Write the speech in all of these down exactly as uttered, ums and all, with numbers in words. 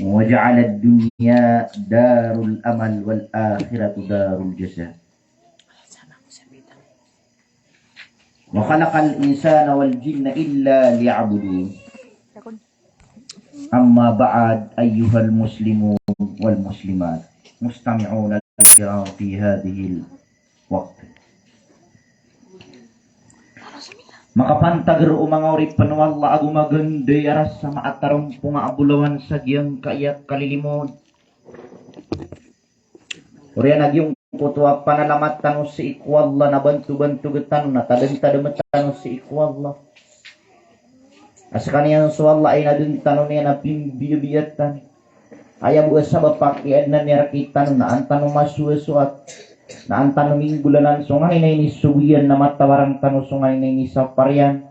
وجعل الدنيا دار الأمل والآخرة دار الجزاء. وخلق الإنسان والجن إلا ليعبدون. أما بعد، أيها المسلمون والمسلمات، مستمعون الكرام في هذه الوقت. Makapantag roo o manga oripen o Allah ago maganda i aras a maatarompong a bolawan sa giyangkaya kalilimod. Oriyan a giyangkoto a panalamat tano sii ko Allah na bantobantogen tano na tademtadem tano sii ko Allah. A sekaniyan so Allah a inaden tano niyan a pimbiyabiyatan. Aya bo a sabap a kiyadenan iyan rekitano na an tano masowasoat, na an tano minggolalan so nganin a inisogo iyan na matawaran tano so nganin a inisapar iyan.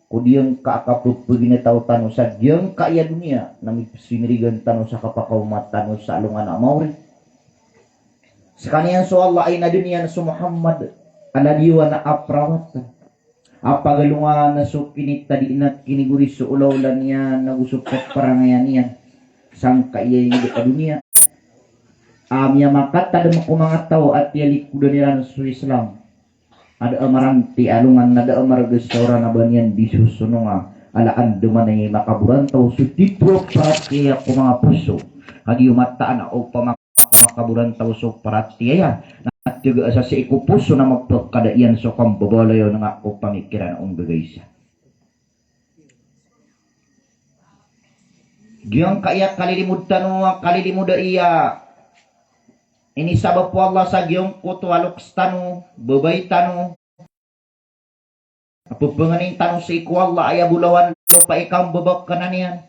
Ko giyangka a kapepeginetaw tano sa giyangkaya doniya na mipesinirigan tano sa kapakaoma tano sa alongan a maori. Sekaniyan so Allah a inaden iyan so Muhammad a ladiyawan a perawatan a pagalongan a so kinitadii na kinigori so olaola niyan ago so peperangayan iyan sangkaya inged a doniya. A miyamakatadem ko manga taw a tiyalikodan iran so Islam. A da a maranti a alongan, na da a marega sa oran a ba niyan di sosononga, ala andamanaya i makaborantaw so titho a paratiyaya ko manga poso. Kagiya mataan a opama ka makaborantaw so paratiyaya na tiyaga a sa sii ko poso na mapekada iyan so kambabalayon nga ko pamikiran a onggagaisa. Giyangkaya kalilimod tano a kalilimod a iya inisabap o Allah sa giyangkoto a loks tano, babay tano. A pepengenin tano sii ko Allah, aya bolawan o paikambebek ka na niyan.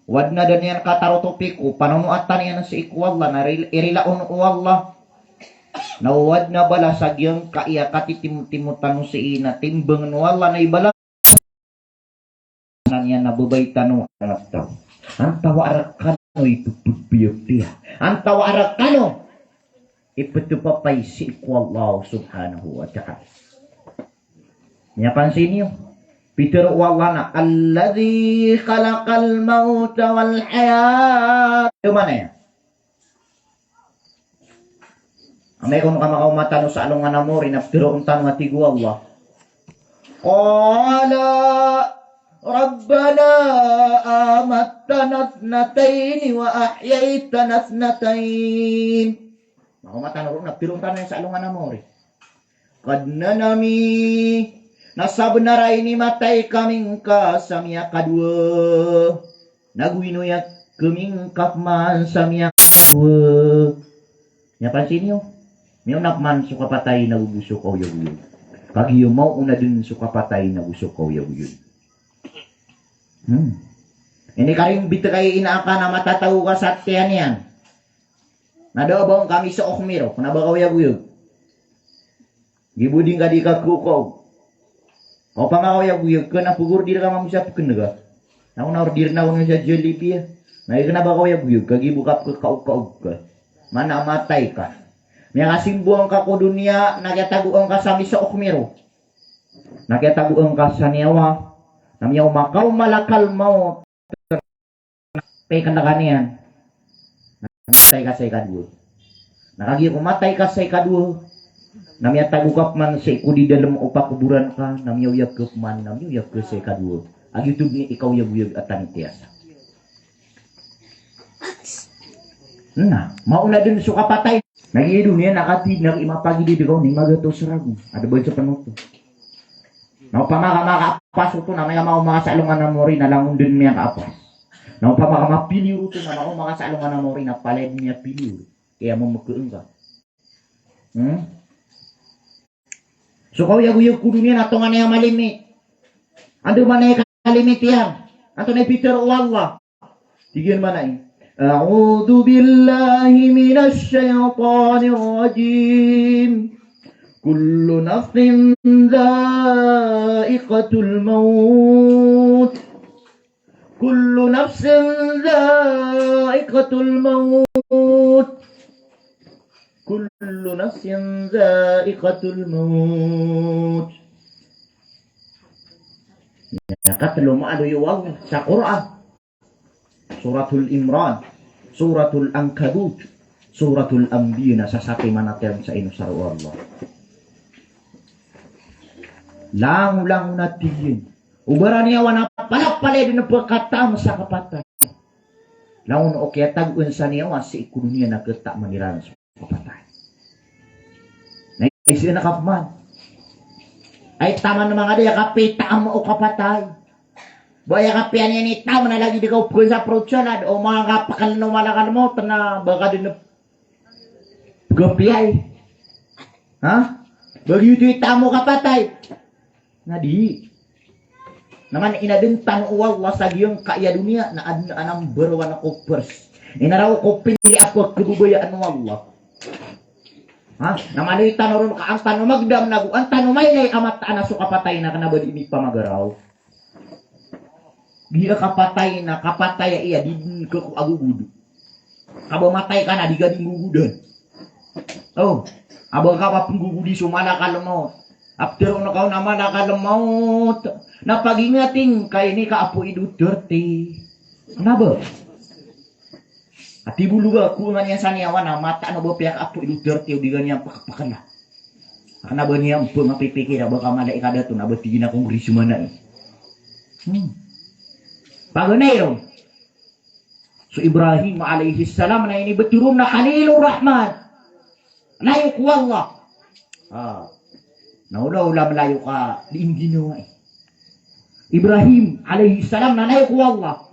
Wad na da niyan katarotopiko, panonoatan iyan sii ko Allah, na ril-, irilaon o Allah. Na wad na balas a giyangkaya katitimotimo tano sii na timbangen o Allah na ibalas na niyan a babay tano a taw. Antawaa rekano i pepepiyok tiya. Antawaa rekano i petepapay sii ko Allah subhanahu wa ta'ala. Miyapansin iyo, pitero o Allah na, "Alladhi khalaqal mawta wal hayat." Ito man aya. Amay kon ka makaoma tano sa alongan a maori na peteroon tano a tig o Allah. Qala rabbana amattana ithnatayni wa ahyaytana ithnatayn. Makaoma tano ron na peteroon tano sa alongan a maori. Kadnan ami, na sabenar a inimatay kami ngka sa miyakadowa, nago inoyag kami ngka pman sa miyakadowa. Miyapansin iyo, miyaona pman so kapatay nago bo so kaoyagoyag. Kagiya maona den so kapatay nago so kaoyagoyag. Hmm. Inikarimbit ka i ina aka na matatago ka sa tiyan iyan. Na da a ba ngka misook miro, kena ba kaoyagoyag. Gibo di ngka di ka kekaog. Opama kaoyagoyag ka na pegordir ka mambo sa peken ka. Na o na ordir na o na sa Jollibee a. Na kena ba kaoyagoyag ka, gibo ka pekekaogkaog ka. Mana matay ka. Miyakasimbo ngka ko doniya, na kiyatago ngka sa misook miro. Na kiyatago ngka sa niyawa. Na miyaoma ka o malakal mawt. Pay ka na kaniyan. Na matay ka sa ikadowa. Na kagiya ko matay ka sa ikadowa, na miyatago ka pman sii ko di dalem o pakoboran ka, na miyaoyag ka pman, na miyaoyag ka sa ikadowa. A giyoto den i kaoyagoyag a tanitiyasa. Na, maona den so kapatay. Na giya doniya na kati, na i mapagidid ka o ni magatos ragon. Ada ba sa panoto. Na opama ka makaapas oto na miyamaoma ka sa alongan a maori na langon den miyakaapas. Na opama ka mapiliyo oto na makaoma ka sa alongan a maori na palaya den miyapiliyo. Kaya mamekeen ka. Hmm? So kaoyagoyag ko doniya na tonganay a malimit. Andamanaya i kalimit iyan. Antonaa i pitero o Allah. Tig iyan manaya, "A'udhu billahi minash shaytanir rajim. Kullu nafsin dha'iqatul maut. Kullu nafsin dha'iqatul maut. Kullu nafsin dha'iqatul maut." Aya katelo maaloy o Allah sa Qur'an. Suratul Imran, Suratul Ankabut, Suratul Anbiya, na sasatiman a term sa inosar o Allah. Langolangon a tig iyan. O baraniyawa na palapalaya dn pkataam sa kapatay. Langon o kiyatagoan sa niyawa sii ko doniya na kataam iran so kapatay. Na isa na kapman. Ay taman manga da aya kapitaam o kapatay. Ba aya kapiya niyan i taam na lagid ka opkn sa protsalad o manga kapakal o malakal maut na ba ka dn pkapiyay. Ha? Ba giyoto i taam o kapatay. Na di. Na man inadn tano o Allah sa giyangkaya doniya na adn a number one ko first. Inaraw ko pili a pkhababayaan o Allah. Ha? Na maloy tano ron ka an tano magdam na go an tano mailay a mataan a so kapatay na kna ba di mipamagaraw. Giya kapatay na kapatay a iya di dn ka ko agogodo. Ka ba matay ka na di ka di nggogodan. O, a ba ka ba pnggogodi so malakal maut. A ptharoon ka on a malakal maut. Na pagingating ka ini ka apo i Duterte. Kna ba? A tibolog a ko nga niyan sa niyawa na mataan o ba piya ka apo i Duterte o di ka niyan pakpakala. Kna ba niyan pmapipikir a ba ka mala i kadato na ba tig iyan a congressman a i. Hmm. Paganay ron. So Ibrahim alayhis salam na inibtho ron na Khalilur Rahman. Layo ko Allah. Ah. Na olaola mlayo ka di ingginawai. Ibrahim alayhis salam na layo ko Allah.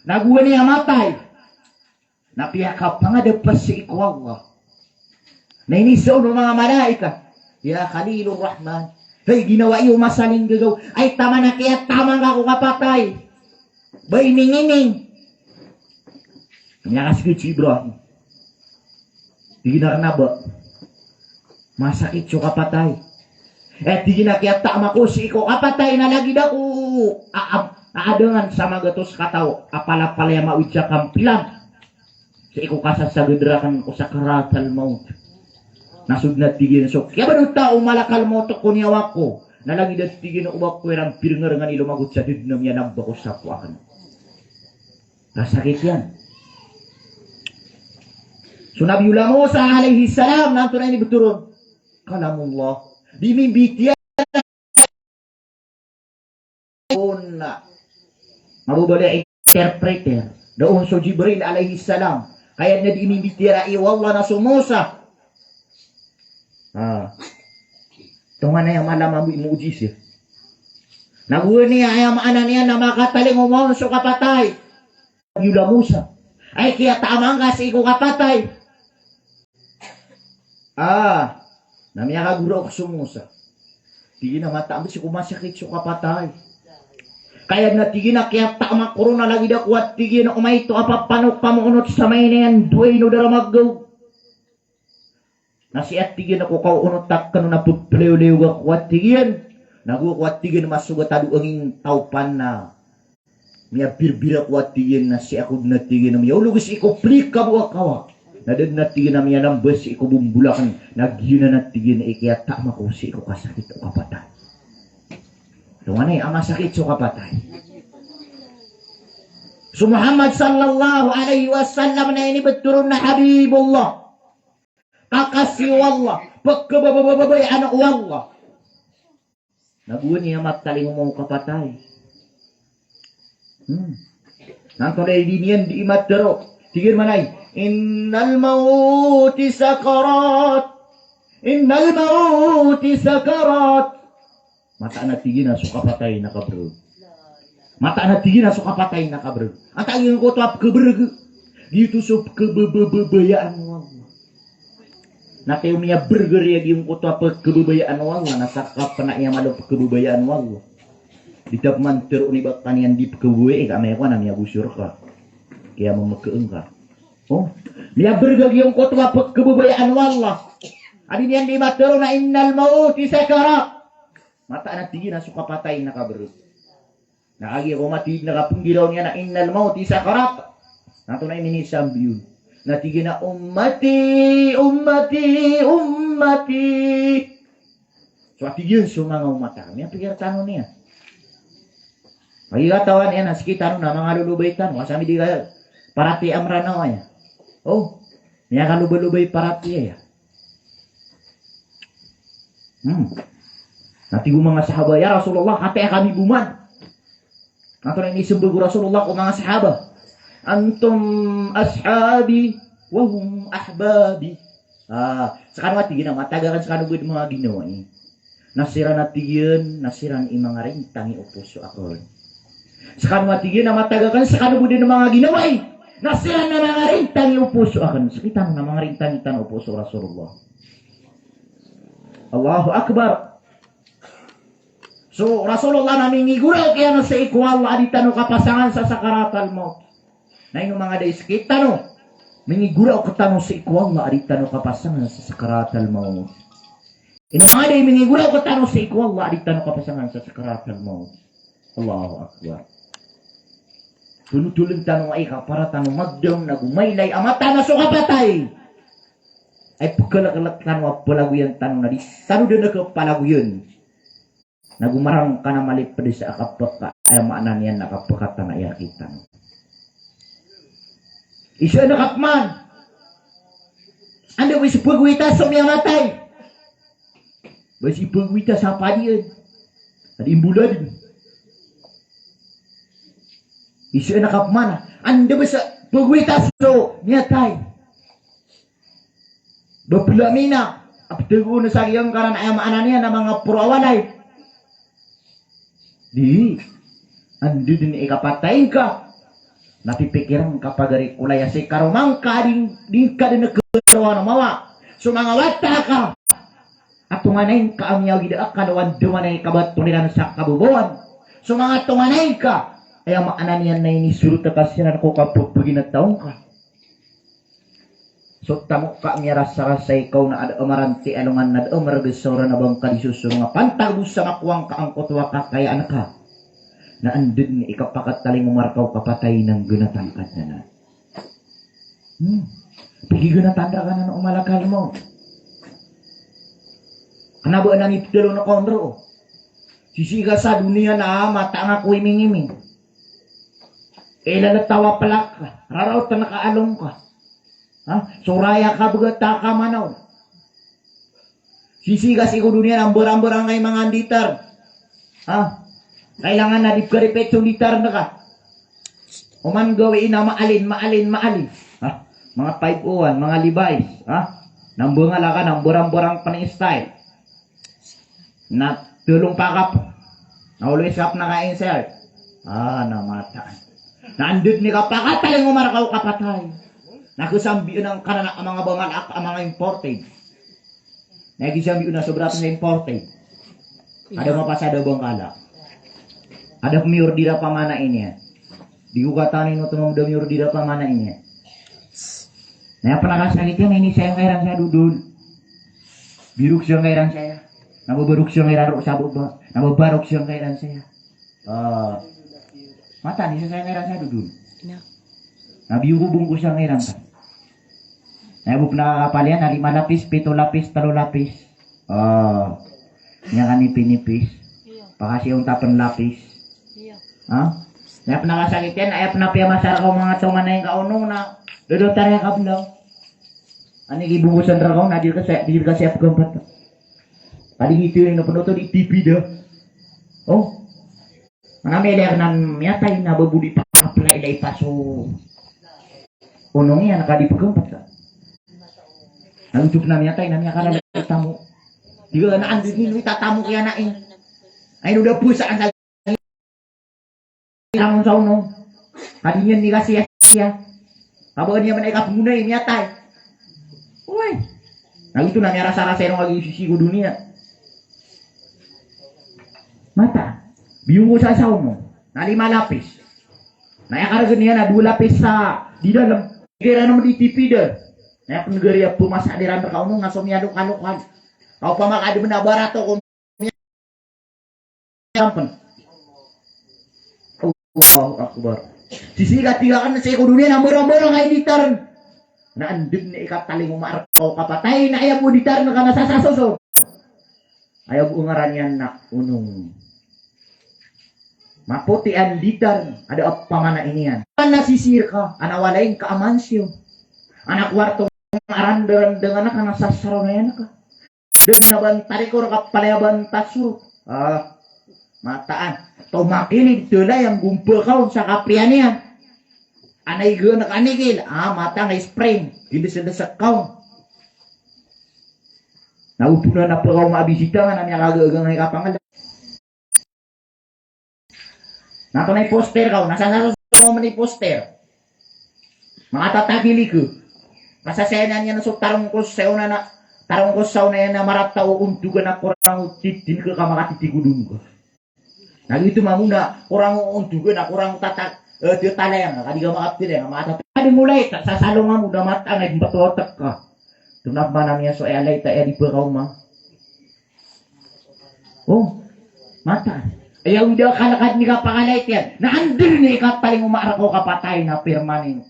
Na gowani a matay. Na piyakapangadapa sii ko Allah. Na iniza on o manga malaikat, "Ya Khalilur Rahman, hay ginawa iyo masalinggagaw, ay taman a kiyataman ka ko kapatay." Ba imingiming. Miyakasgit si Ibrahim. Tig iyan a kna ba masakit so kapatay. Eh, tig iyan a kiyataam ako sii ko kapatay na lagid ako a, a, a, adangan sa magatos kataw a palapalaya mawid sa kampilan. Sii ko kasasagad rakn ko sakaratal maut. Na so dn a tig iyan so kiyabadota o malakal maut ko niyawa ko. Na lagid a tig iyan o ba ko iran pirngarngan i lomagot sa da dn a miyanamba ko sapo akn. Kasakit iyan. So Nabiyullah Musa alayhis salam, na antonaa i inibtho ron? Kalamullah. Di mimbitiyarai on na mababaloy a interpreter. Da on so Jibril alayhis salam. Ka aya dn a di mimbitiyarai o Allah na so Musa. Ah. Tonganay a mala mambo i mu'jiza. Na gowani a aya maana niyan na makatalingoma on so kapatay. Nabiyullah Musa. Ay, kiyataam angka sii ko kapatay. Ah, na miyakagoraok so Musa. Tig iyan a mataan sii ko masakit so kapatay. Ka aya dn a tig iyan a kiyataam ako ron na lagid ako a tig iyan a omaito a papanok pamoonot sa maina iyan dowa ino daramagaw. Na sii a tig iyan a ko kaonot akn on a ppliyoliyo ako a tig iyan. Na go ako a tig iyan a masogat a dowa ngin tawpan na miyabirbir ako a tig iyan na sii ako dn a tig iyan a miyaolog sii ko plikabo a kawa. Na da dn a tig iyan a miyanamba sii ko bombolakn. Na giyanan a tig iyan i kiyataam ako sii ko kasakit o kapatay. Tonganay a masakit so kapatay. So Muhammad sallallahu alayhi wasallam na inibtho ron na Habibullah. Kakasi o Allah, pkhabababayaan o Allah. Na gowani a matalingoma o kapatay. Hmm. Na antonaa i di niyan di matharo? Tig iyan manay, "Innal mawti sakarat. Innal mawti sakarat." Mataan a tig iyan a so kapatay na kabrg. Mataan a tig iyan a so kapatay na kabrg. Antaa giyangkoto a pkhabrg? Giyoto so pkhabababayaan o Allah. Na kagiya miyabrg iyan giyangkoto a pkhababayaan o Allah, na sakap na iya malo pkhababayaan o Allah. Di ta pman tharoon i ba ka niyan di pkhababayai ka amay ko na miyago sorga. Kiyamamakaeng ka. O, miyabrg giyangkoto a pkhababayaan o Allah. A di niyan di matharo na innal mawti sakarat. Mataan a tig iyan a so kapatay na kabrg. Na kagiya ko mati na kapnggiraw niyan a innal mawti sakarat. Na antonaa i minisambi on? Na tig iyan a ummati, ummati, ummati. So a tig iyan so manga omat akn. Miyapikir tano niyan. Kagiya katawan iyan a sii kitano na manga lolobay tano, ka sami di ka paratiyaya a Mranaw aya. O, miyakalobalobay paratiyaya. Hmm. Na tig o manga sahaba, "Ya Rasulullah, katii kami bo man." Antonaa i inisembag o Rasulullah ko manga sahaba? "Antum ashabi wa hum ahbabi." Ah, sekano a tig iyan a matag aken sekano bo den manga ginawai. Na siran a tig iyan, na siran i mangarintang i oposo aken. Sekano a tig iyan a matag aken sekano bo den manga ginawai. Na siran a mangarintang i oposo aken. Sii kitano na mangarintang i tano oposo o Rasulullah. Allahu Akbar. So Rasulullah na mingigoraok iyan sii ko Allah a di tano kapasangan sa sakaratal maut. Na ino manga da i sii kitano, mingigoraok tano sii ko Allah a di tano kapasangan sa sakaratal maut. Ino manga da i mingigoraok tano sii ko Allah a di tano kapasangan sa sakaratal maut. Allahu Akbar. Penotolen tano ai ka para tano magdam na go mailay a mata na so kapatay. Ay pekelekelek tano a pelagoyan tano na di tano den a kepalagoyan. Na go marangka na maliped sa kapeka, aya maana niyan na kapekatan a aya kitano. Isa na kapman. Anda bo isipegwita so miyamatay? Ba isipegwita sa padiyan. Adi imboladen. Isa na kapman. Anda ba sa pegwita so miyatay? Ba pelamina a petego na sa giyangkanan aya maana niyan a manga poro a walay. Di, anda den i kapatay ngka na pipikiran ka pagari ko laya sii karoma ngka a di, di ngka den a kerawan o mawa. So manga wata ka a tonganay ngka a miyawid a kalawan demanay ka ba toniran sa kabobowan. So manga tonganay ka, aya maana niyan na inisorot ka siran ko kapepegina taw ngka. So tamok ka miyarasarasay kaw na ada a maranti a alongan na da a maragasa o rana bangka di soso nga pantag bo sa makowa ngka angkoto a kakayaan ka. Na anda den i kapakatalingoma rka o kapatay na nggenatan ka dn anan. Hmm. Pikigenatan rka anan o malakal maut. Kena ba anan i pdalon ka on roo. Sisii ka sa doniya na mata nga ko imingiming. Ilalataw a pelak ka, raraoten ka along ka. Ha? Soraya ka bgata ka manaw. Sisii ka sii ko doniya na mbarangbarang ka i manga nditar. Ha? Kailangan na di pkaripit so nditar na ka. Oman gawii na maalin, maalin, maalin. Ha? Manga five oh one, manga Levi's. Ha? Nambangala ka, nambarangbarang pen i style. Na tolong pakap. Na always kap na ka-insert. Ah, na mata. Na anda den i kapakatalingoma rka o kapatay. Na kasambian angkanan a manga bangal a manga imported. Na gisambian a sobra sa imported. Ada mapasada bangkala. Ada pemiyor di rapa mana ini ya. Di ko katawan ino tano da miyor di rapa mana ini ya. Na aya pen a kasakit iyan na inisaya ngka iran saya dodol. Birok saya ngka iran saya. Na babarok saya ngka iran roo sa baba. Na babarok saya ngka iran saya. Ah. Mata, inisasaya ngka iran saya dodol. Na biyongkobongko saya ngka iran ta. Na aya bo pen a kapal iyan na lima lapis, pito lapis, telo lapis. Ah. Niyan ka nipi-nipis. Pakasiyaw ta pen lapis. Ha? Na aya pen a kasakit iyan, aya pen a piyamasa rka o manga tonganay ngka onong na dodotar aya ka belaw. Ani kibongosan rka on na di rka saya, di rka saya pgampat. Kadi ngiti ino pen oto di T V da. O. Mana miyalay akn a miyatay na ba bo di pakaplaylay paso. Onong iyan ka di pgampat ka. Na oto pen a miyatay na miyakalalay tamo. Di ka na andi ni luwi tatamok iyan ai. Ay no da pos a langon sa onong. Kadi niyan di kasiya-siya. Kabaan iyan man ai kapngonay, miyatay. Oy. Na oto na miyarasarasay ron a giya sisii ko doniya. Mata. Biyongkosa sa onong. Na lima lapis. Na aya karegen iyan na dowa lapis sa di dalem. Igira na medi T V da. Na aya pen gari a pemasa di ran rka onong na so miyalokalokal. Ka opama ka aden a barato ko Allahu Akbar. Sisii ka tiga kan sii ko doniya na mbarang-mbarang a inditaren. Na anda den i katalingoma rka o kapatay na aya bo inditaren ka na sasasoso. Aya bo ngaran iyan na onong. Mapoti a litar, ada a pamana iniyan. Ana sisir ka, ana walay ngka a mansiyo. Ana kuwarto nga arandarandangan ka na sasaraw na iyan ka. Dn a bantad i ko rka palaya bantad soro. Ah, mataan. Tomakini dn a iyang gompa kaon sa kapiya niyan. Ana igan ka nikil. Ah, mataan a spring. Gindesdesek kaon. Na oto na na pkaoma a bisita nga na miyakagaga nga i kapangala. Na tonaa i poster kaw, na sasaro so kaw man i poster. Makatatagili ko. Kasasayanan iyan so tarongkos sa ona na, tarongkos sa ona iyan na marata o ontogan a korang o titid ko ka makatitid ko dongka. Na gioto mambo na korang o ontogan a korang o tatak, eh, di talayang, ka di ka makaptilayang, makatatagili. Adi mulay, ta-, sasalongan mo na mataan a di mbatotek ka. Tonaa pman a miyasowa iyan a light a di pkaoma. Oh, mataan. Aya o da kalakad ni kapakalight iyan. Na anda dn i katalingoma rka o kapatay na permanent.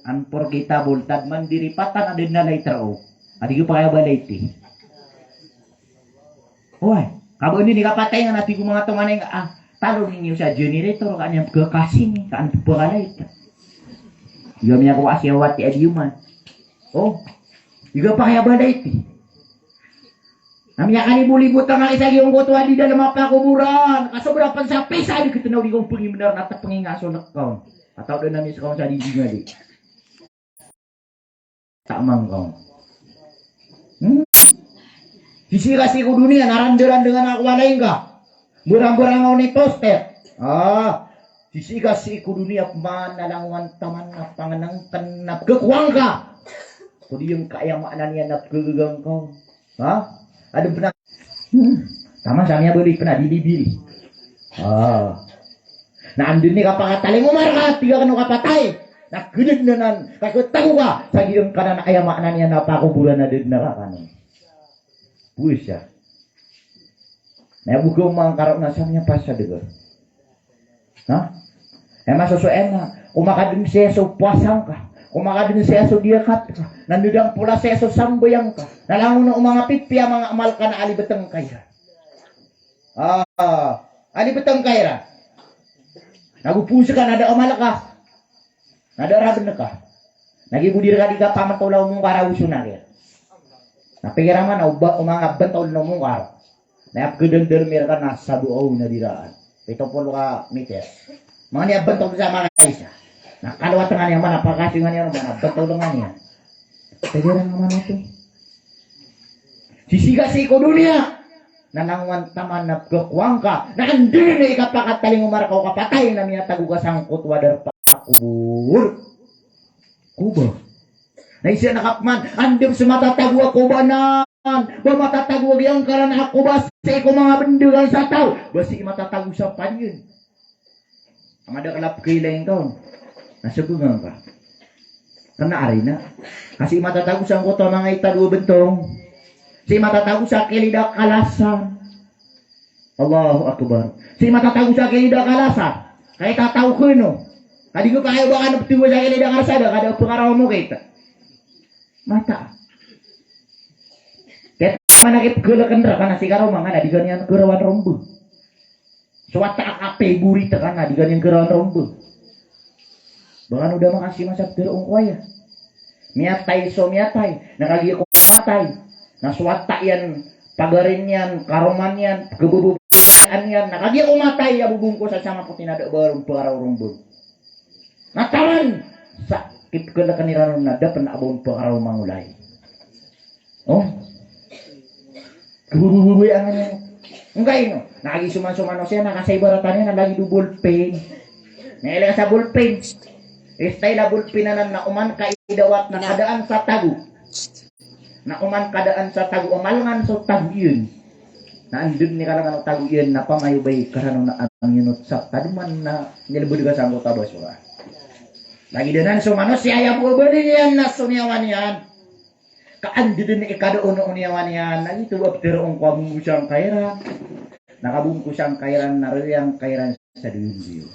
Unforgettable, tad man di ripatan a da dn a light roo. A di ko pakaya ba light i. Oy, ka ba ini ni kapatay nga na tig o manga tonganay nga, ah, taloni niyo sa generator, ka niyan pkakasing, ka an pkalight. Iyo miyakowa si awati a di oman. Oh, di ko pakaya ba light i. Na miyakalibo-libo tangka isa giyangkoto a di dalm a pakoboran. Kasobra pn sa pisa di ktnaw di kaon pngimnar na tpnginga so lk kaon. Ataw dn a miss kaon sa di di nga di. Tamang kaon. Hmm. Sisii ka sii ko doniya na randarandangan a walay ngka. Mborangborang o ni poster. Ah. Sisii ka sii ko doniya pman na langowan taman na pangnngkn na pkakowang ka. Ko di ngka aya maana niyan na pkagagang kaon. Ha? Adn pn a, hmm. Taman sa miyabaloy pn a bilibili. Ah. Na anda dn i kapakatalingoma rka, tig akn o kapatay. Na kdadn anan, ka khatago ka sa giyangkanan a aya maana niyan na pakoboran a da dn a rka kanon. Buwisa. Na aya bo ko mangkaro na sa miyapasad ka. Ha? Aya masosowa iyan na, ko makadn saya so powasa ngka, ko makadn saya so diyakat ka, na ndodang pola saya so sambayang ka, na langon o manga pipiya manga amal ka na alibtn ka iran. Ah, alibtn ka iran. Na go powasa ka na da amal ka. Na da rabn ka. Na giya bo di rka di kapamatola o mongkar a oso na kir. Na pkira man a o ba, o manga bntol o mongkar. Na aya pkdndrmi rka na saboaw na diraan. Pito polo ka mitir. Manga niyan bntol sa manga isa. Na kalowat nga niyan man a pakasingan iyan man a bntol nga niyan. Pkira nga man oto. Sisii ka sii ko doniya. Na langowan taman na pkakowang ka. Na anda dn i kapakatalingoma rka o kapatay na miyatago ka sangkoto a darpa a kobor. Kobor. Na isa na kapman, anda dn so matatago a kobor anan. Ba matatago a giyangkanan a kobor sii ko manga bndagan sa taw. Ba sii matatago sa padiyan. Ang ada kalap kailain kaon. Na sagongan ka. Kna ari na. Ka sii matatago sangkoto a manga itad o bntong. Sii matatago sa kilid a kalasan. Allahu Akbar. Sii matatago sa kilid a kalasan. Ka itatago kano. Ka di ko kaya ba kano ptigo sa kilid a kalasan, ka da pkaraw mo kita. Mata. Kaya mana kit gala kndra ka na si karaw manga na di ka niyan karawan rombo. So wata a kape buri ta ka na di ka niyan karawan rombo. Ba kano da makasi masa ptero ongko aya. Miyatay so miyatay, na kagiya ko matay. Na so wata iyan, pagarin iyan, karoman iyan, kebebebaan iyan, na kagiya ko matay, a bobongko sa sangapoti na da ba ron pkaraw rombo. Na taman sa kipkalakan iran na da pn a ba on pkaraw mangolay. Oh. Kebebebebaan iyan. Ngkaino, na kagiya so man so manosiya na kasaibaratan iyan na lagid o ballpen. Na ilaya sa ballpen. Style a ballpen anan na oman ka idawat na kadaan sa tago. Na oman kadaan sa tago, oman lengan so tago iyan. Na andeg ni kalangan o tago iyan na pamayobay karano na aminot sa tademan na nyelebed ka sangkoto a basura. Lagid anan so manosiya a bo a bali iyan na so niyawa niyan. Ka andeg den i kadaon o niyawa niyan, na gito ba ptero ongko a bongkosan ka iran. Na kabongkosan ka iran, na reyang ka iran sa doniya.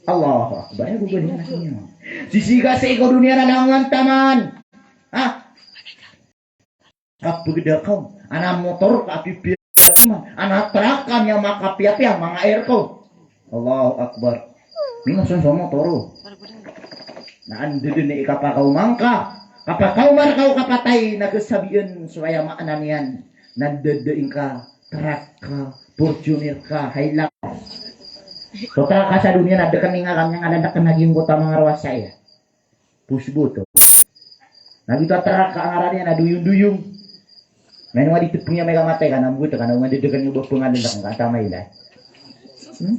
Allahu Akbar. Aya bo bali na niyan. Sisii ka sii ko doniya na langowan taman. Ha? Kapegeda kaw, ana motor ka apipiya, ana trak ka miyamakapiyapiya, manga aircon. Allahu Akbar. Minos on so motor o. Na anda den i kapakaoma ngka, kapakaoma rka o kapatay, na kasabian so aya maana niyan na anda den i ngka, trak ka, Fortuner ka, Hilux. So trak ka sa doniya na da kn i ngka, kami nga da kn a giyangkoto a manga rowasa aya. Pusbot. Na giyoto a trak ka a ngaran iyan na Doyong-doyong. Na ino nga di tepeng iyan amay ka matay ka na mboto ka na nga di degen iyo ba pengalan ka na ka tamay la. Hmm?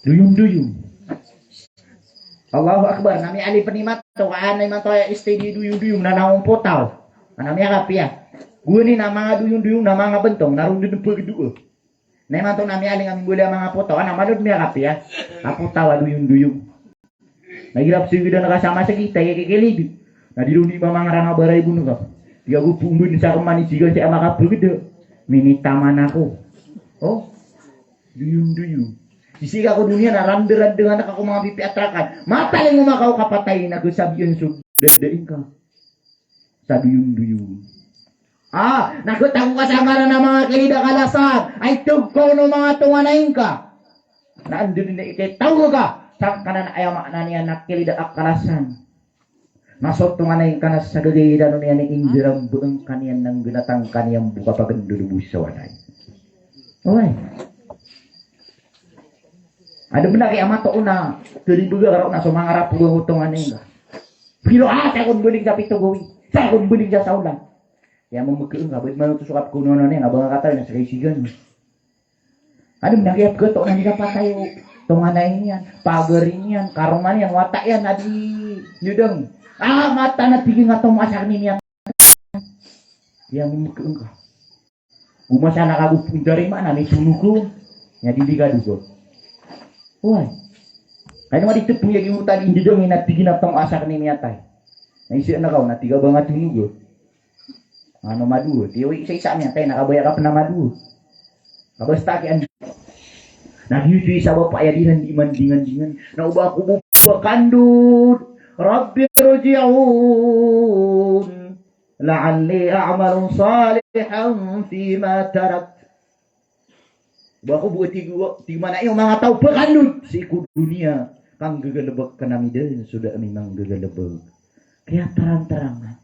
Doyong-doyong. Allahu Akbar. Na miyaali pen imanto ka, na imanto aya S T D Doyong-doyong na nangompotaw. Na miyakapiya. Gowani na manga doyong-doyong na manga bentong na ron den pegedoa. Na imanto na miyaling ami mbala a manga potaw, na mano den miyakapiya a potaw a doyong-doyong. Na igira pesigidan ka sa masgit, aya kikilid. Na di ron di mamangarang a baray bon ka. Di ago pomben sa kemani sigan sa makapegeda. Minitaman ako. O, doyong-doyong. Sisii ka ko doniya na rande-rande nga na ka ko manga pipiya a trakan. Matalingoma ka o kapatay na kasabian so dadaing ka. Sa doyong-doyong. A, na ketago ka sa ngaran a manga kilid a kalasan, ay teg ka on o manga tonganay ngka. Na anda den i ketago ka sangkanan a aya maana niyan na kilid a kalasan. Na so tonganay ngka na sa gagay iran on iyan i inderambaan ka niyan na nggenatang ka niyan bo ka pagendolobos sa walay. Oway. Ada benda kaya mato na, teribaga karo na so manga rapo go tonganay ngka. Piro a, sa kon beling sa pito gawii, sa kon beling sa saolan. Iya mamegeng ka, bad manoto so kapgonono niyan, abang a katawi na sa kaisigan. Ada benda kaya pegetoon na di kapatay o tonganay niyan, pagari niyan, karoma niyan, wata iyan, na di nyodeng. A, mata na tig iyan a tomo a sakn i niyan. Iya mamegeng ka. Gomasa na kago pondari mana ni tonogo. Nya di di kadogo. Oway. Kay no nga di tepeng iya giyangkoto a di ndedang i na tig iyan a tomo a sakn i miyatay. Na isa na kaw na tig a ba nga tonogo. Ano madowa? Tiyo isa-isa miyatay na kabaya ka pen a madowa. Kabasta ki andi. Na giyoto i sabap a aya di ran di mandingan-dingan. Na o ba ako bo pekandod. Rabbi rji'un. La'alli a'malu salihan fima tarakt. Ba ako bo tig o, tig mana iyo manga taw pekandod sii ko doniya. Kanggegalebek kena mi den so da ami manggegalebek. Kaya terang-terangan.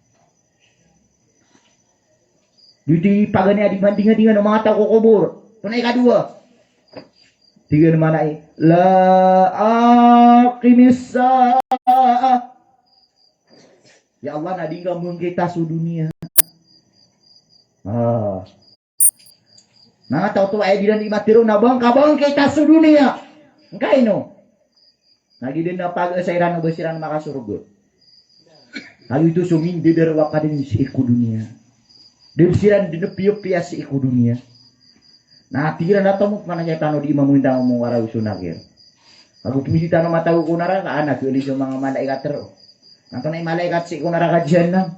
Di, di pagani a di mandingan-dingan o manga taw ko kobor. Tonaa i kadowa. Tig iyan mana i, la aqimis sa'ah. Ya Allah, na di ngka bangkita so doniya. A. Manga taw to aya di ran di matero na bangka, bangkita so doniya. Ngkaino? Na giya den na pagasa iran o ba siran makasorga. Kagiya oto so mindedarowaka den sii ko doniya. Den siran den piyapiya sii ko doniya. Na tig iran a tomok mana siya tano di mamangintang o Mungkar ago so Nakir. Ago pemisi tano matago ko naraka, ana keli so manga malaikat tero. Antonaa i malaikat sii ko naraka Jahannam?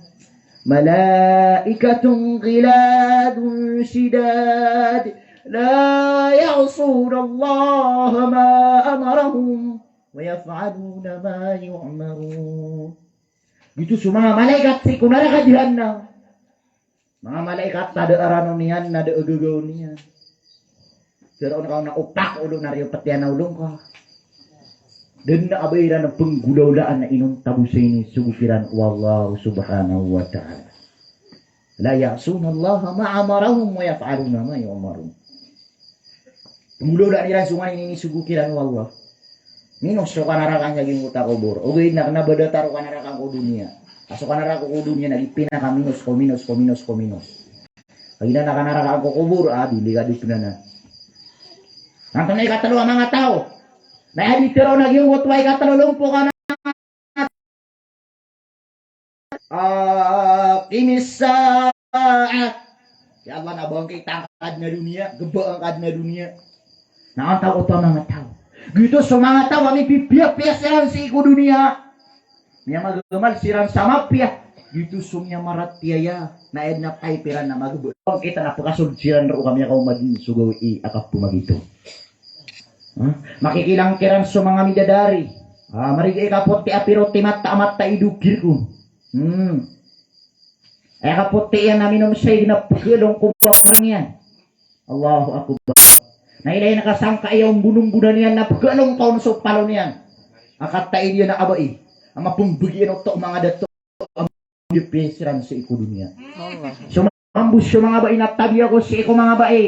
Malaikatun ghiladun shidad, la ya'sunallaha ma amarahum, wa yaf'aluna ma yu'marun. Giyoto so manga malaikat sii ko naraka Jahannam. Manga malaikat a da a rano niyan, na da a gagaw niyan. Tero on ka on na opak olo na riyo petiyan a olo ngka. Den a ba iran a penggolawlaan a inonta bo sa inisogo kiran o Allah subhanahu wa ta'ala. La ya'sunallaha ma amarahum wa yaf'aluna ma yu'marun. Penggolawlaan iran so nganin inisogo kiran o Allah. Minos so kanarakaan sa giyangkoto a kobor. Ogaid na kena ba datar o kanarakaan ko doniya. A so kanarakaan ko doniya na di pinakaminos ko minos, ko minos, ko minos. Kagiya na kanarakaan ko kobor, a, di lika di penanan. Antonaa i katelo a manga taw? Na aya di tero na giyangkoto a ikatelo lompo ka na Aqimis sa'ah. Ya Allah, na bangkita angka den a doniya, geba angka den a doniya. Na antaa oto a manga taw? Giyoto so manga taw a mipipiyapiya siran sii ko doniya. Miyamagamal siran sa mapiya. Giyoto so miyamaratiyaya. Na aya den a type iran na mageba. Bangkita na pekasold siran roo ka miyakaoma den so gawii a kapemagito. Ha? Makikilang kiran so manga midadari. Ha, marigi i kapoti a piroti mata a mata i dogir ko. Hmm. Aya kapoti iyan a minom sa ig na pegelong ko bang iyan. Allahu Akbar. Na ilay na kasangkai a ombonongbona niyan na pkhalongkaw on so palo niyan a katai iyan a abai a mapmbagian oto o manga dato a miyapisiran sii ko doniya. So mambo so manga bai na tabiya ko sii ko manga bai.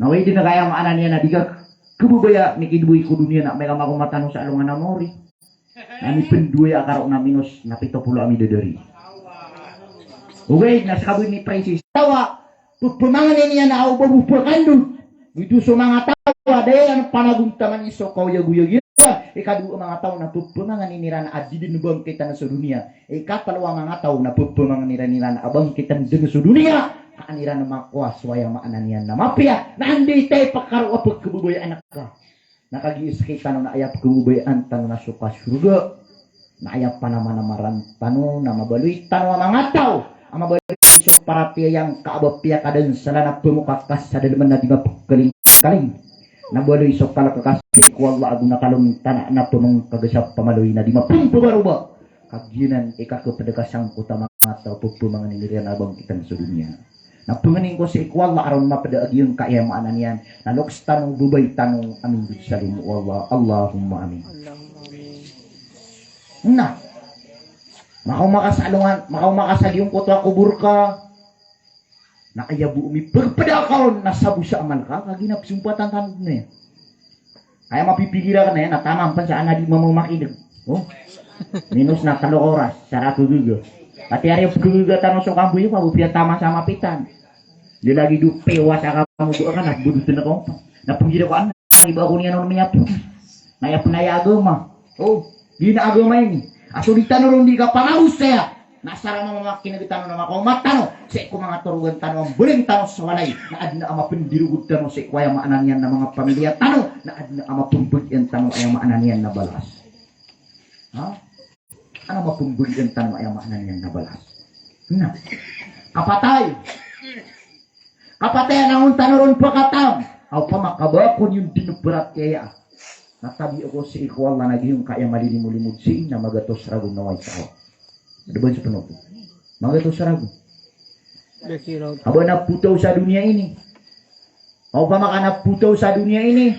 Na oway dn a kaya maana niyan na di ka khababaya mikidboy ko doniya na amay ka makaoma tano sa alongan a maori. Na mipndoya a karo na minos na pito polo a midadari. Oway, na ska bo ini prices. Taw a pphamangnin iyan a o ba bo pkandod. Giyoto so manga taw a da iran panagontaman i so kaoyagoyag iran. Ikadowa a manga taw na pphamangnin iran a di dn bangkitan so doniya. Ikatlo a manga taw na pphamangnin iran a bangkitan dn so doniya. Ka an iran makowa so aya maana niyan na mapiya. Na anda i taw i pkaro a pkhababayaan ka. Na kagiya sktano na aya pkhababayaan tano na so kasorga. Na aya panamanamaran tano na mabaloy tano a manga taw a mabaloy so paratiyaya ngka a ba piyakadansalan a pmokaka sa dalm na di mapkalingkaling. Na baloy so kalk ka sii ko Allah ago na kalontan a pmangkag sa pamaloy na di mapmbabaroba. Kagiya nan i kakpd ka sangkoto a manga taw a pphamangnin iran a bangkitan so doniya. Na pangnin ko sii ko Allah a ron mapda a giyangkaya maana niyan. Na loks tano, babay tano a mindod sa limo o Allah. Allahumma amin. Allahumma amin. Na makaoma ka sa alongan, makaoma ka sa giyangkoto a kobor ka. Na aya bo mipagpda ka on na sabo sa amal ka, kagiya na pzompatan tano dn aya. Aya mapipikir akn aya na taman pn sa ana di mamamakineg. O. Minos na tlo ka oras sa rk gg. Pati ari gg tano so kamboy pa bo piya taman sa mapitan. Di lagid o piwas a kamodo ka na bodotn ka on. Na pnggiraw ko an, iba ako niyan on miyapos. Na aya pn aya agama. O, di na agama ini. A so di tano ron di kapanaos aya. Na sa ra mamamakineg tano na makaoma tano sii ko manga torogan tano a mbaling tano sa walay, na adn a mapndirogod tano sii ko aya maana niyan na manga pamilya tano, na adn a mapmbagian tano aya maana niyan na balas. Ha? Adn a mapmbagian tano aya maana niyan na balas. Na kapatay. Kapatay a langon tano ron pkataw. Aw pama ka ba ako niyo dn paratiyaya. Na tabiya ko sii ko Allah na giyangkaya malilimolimod sii na magatos ragon na way taw. Dn ba so pnoto? Magatos ragon. Aba na potaw sa doniya ini. Aw pama ka na potaw sa doniya ini.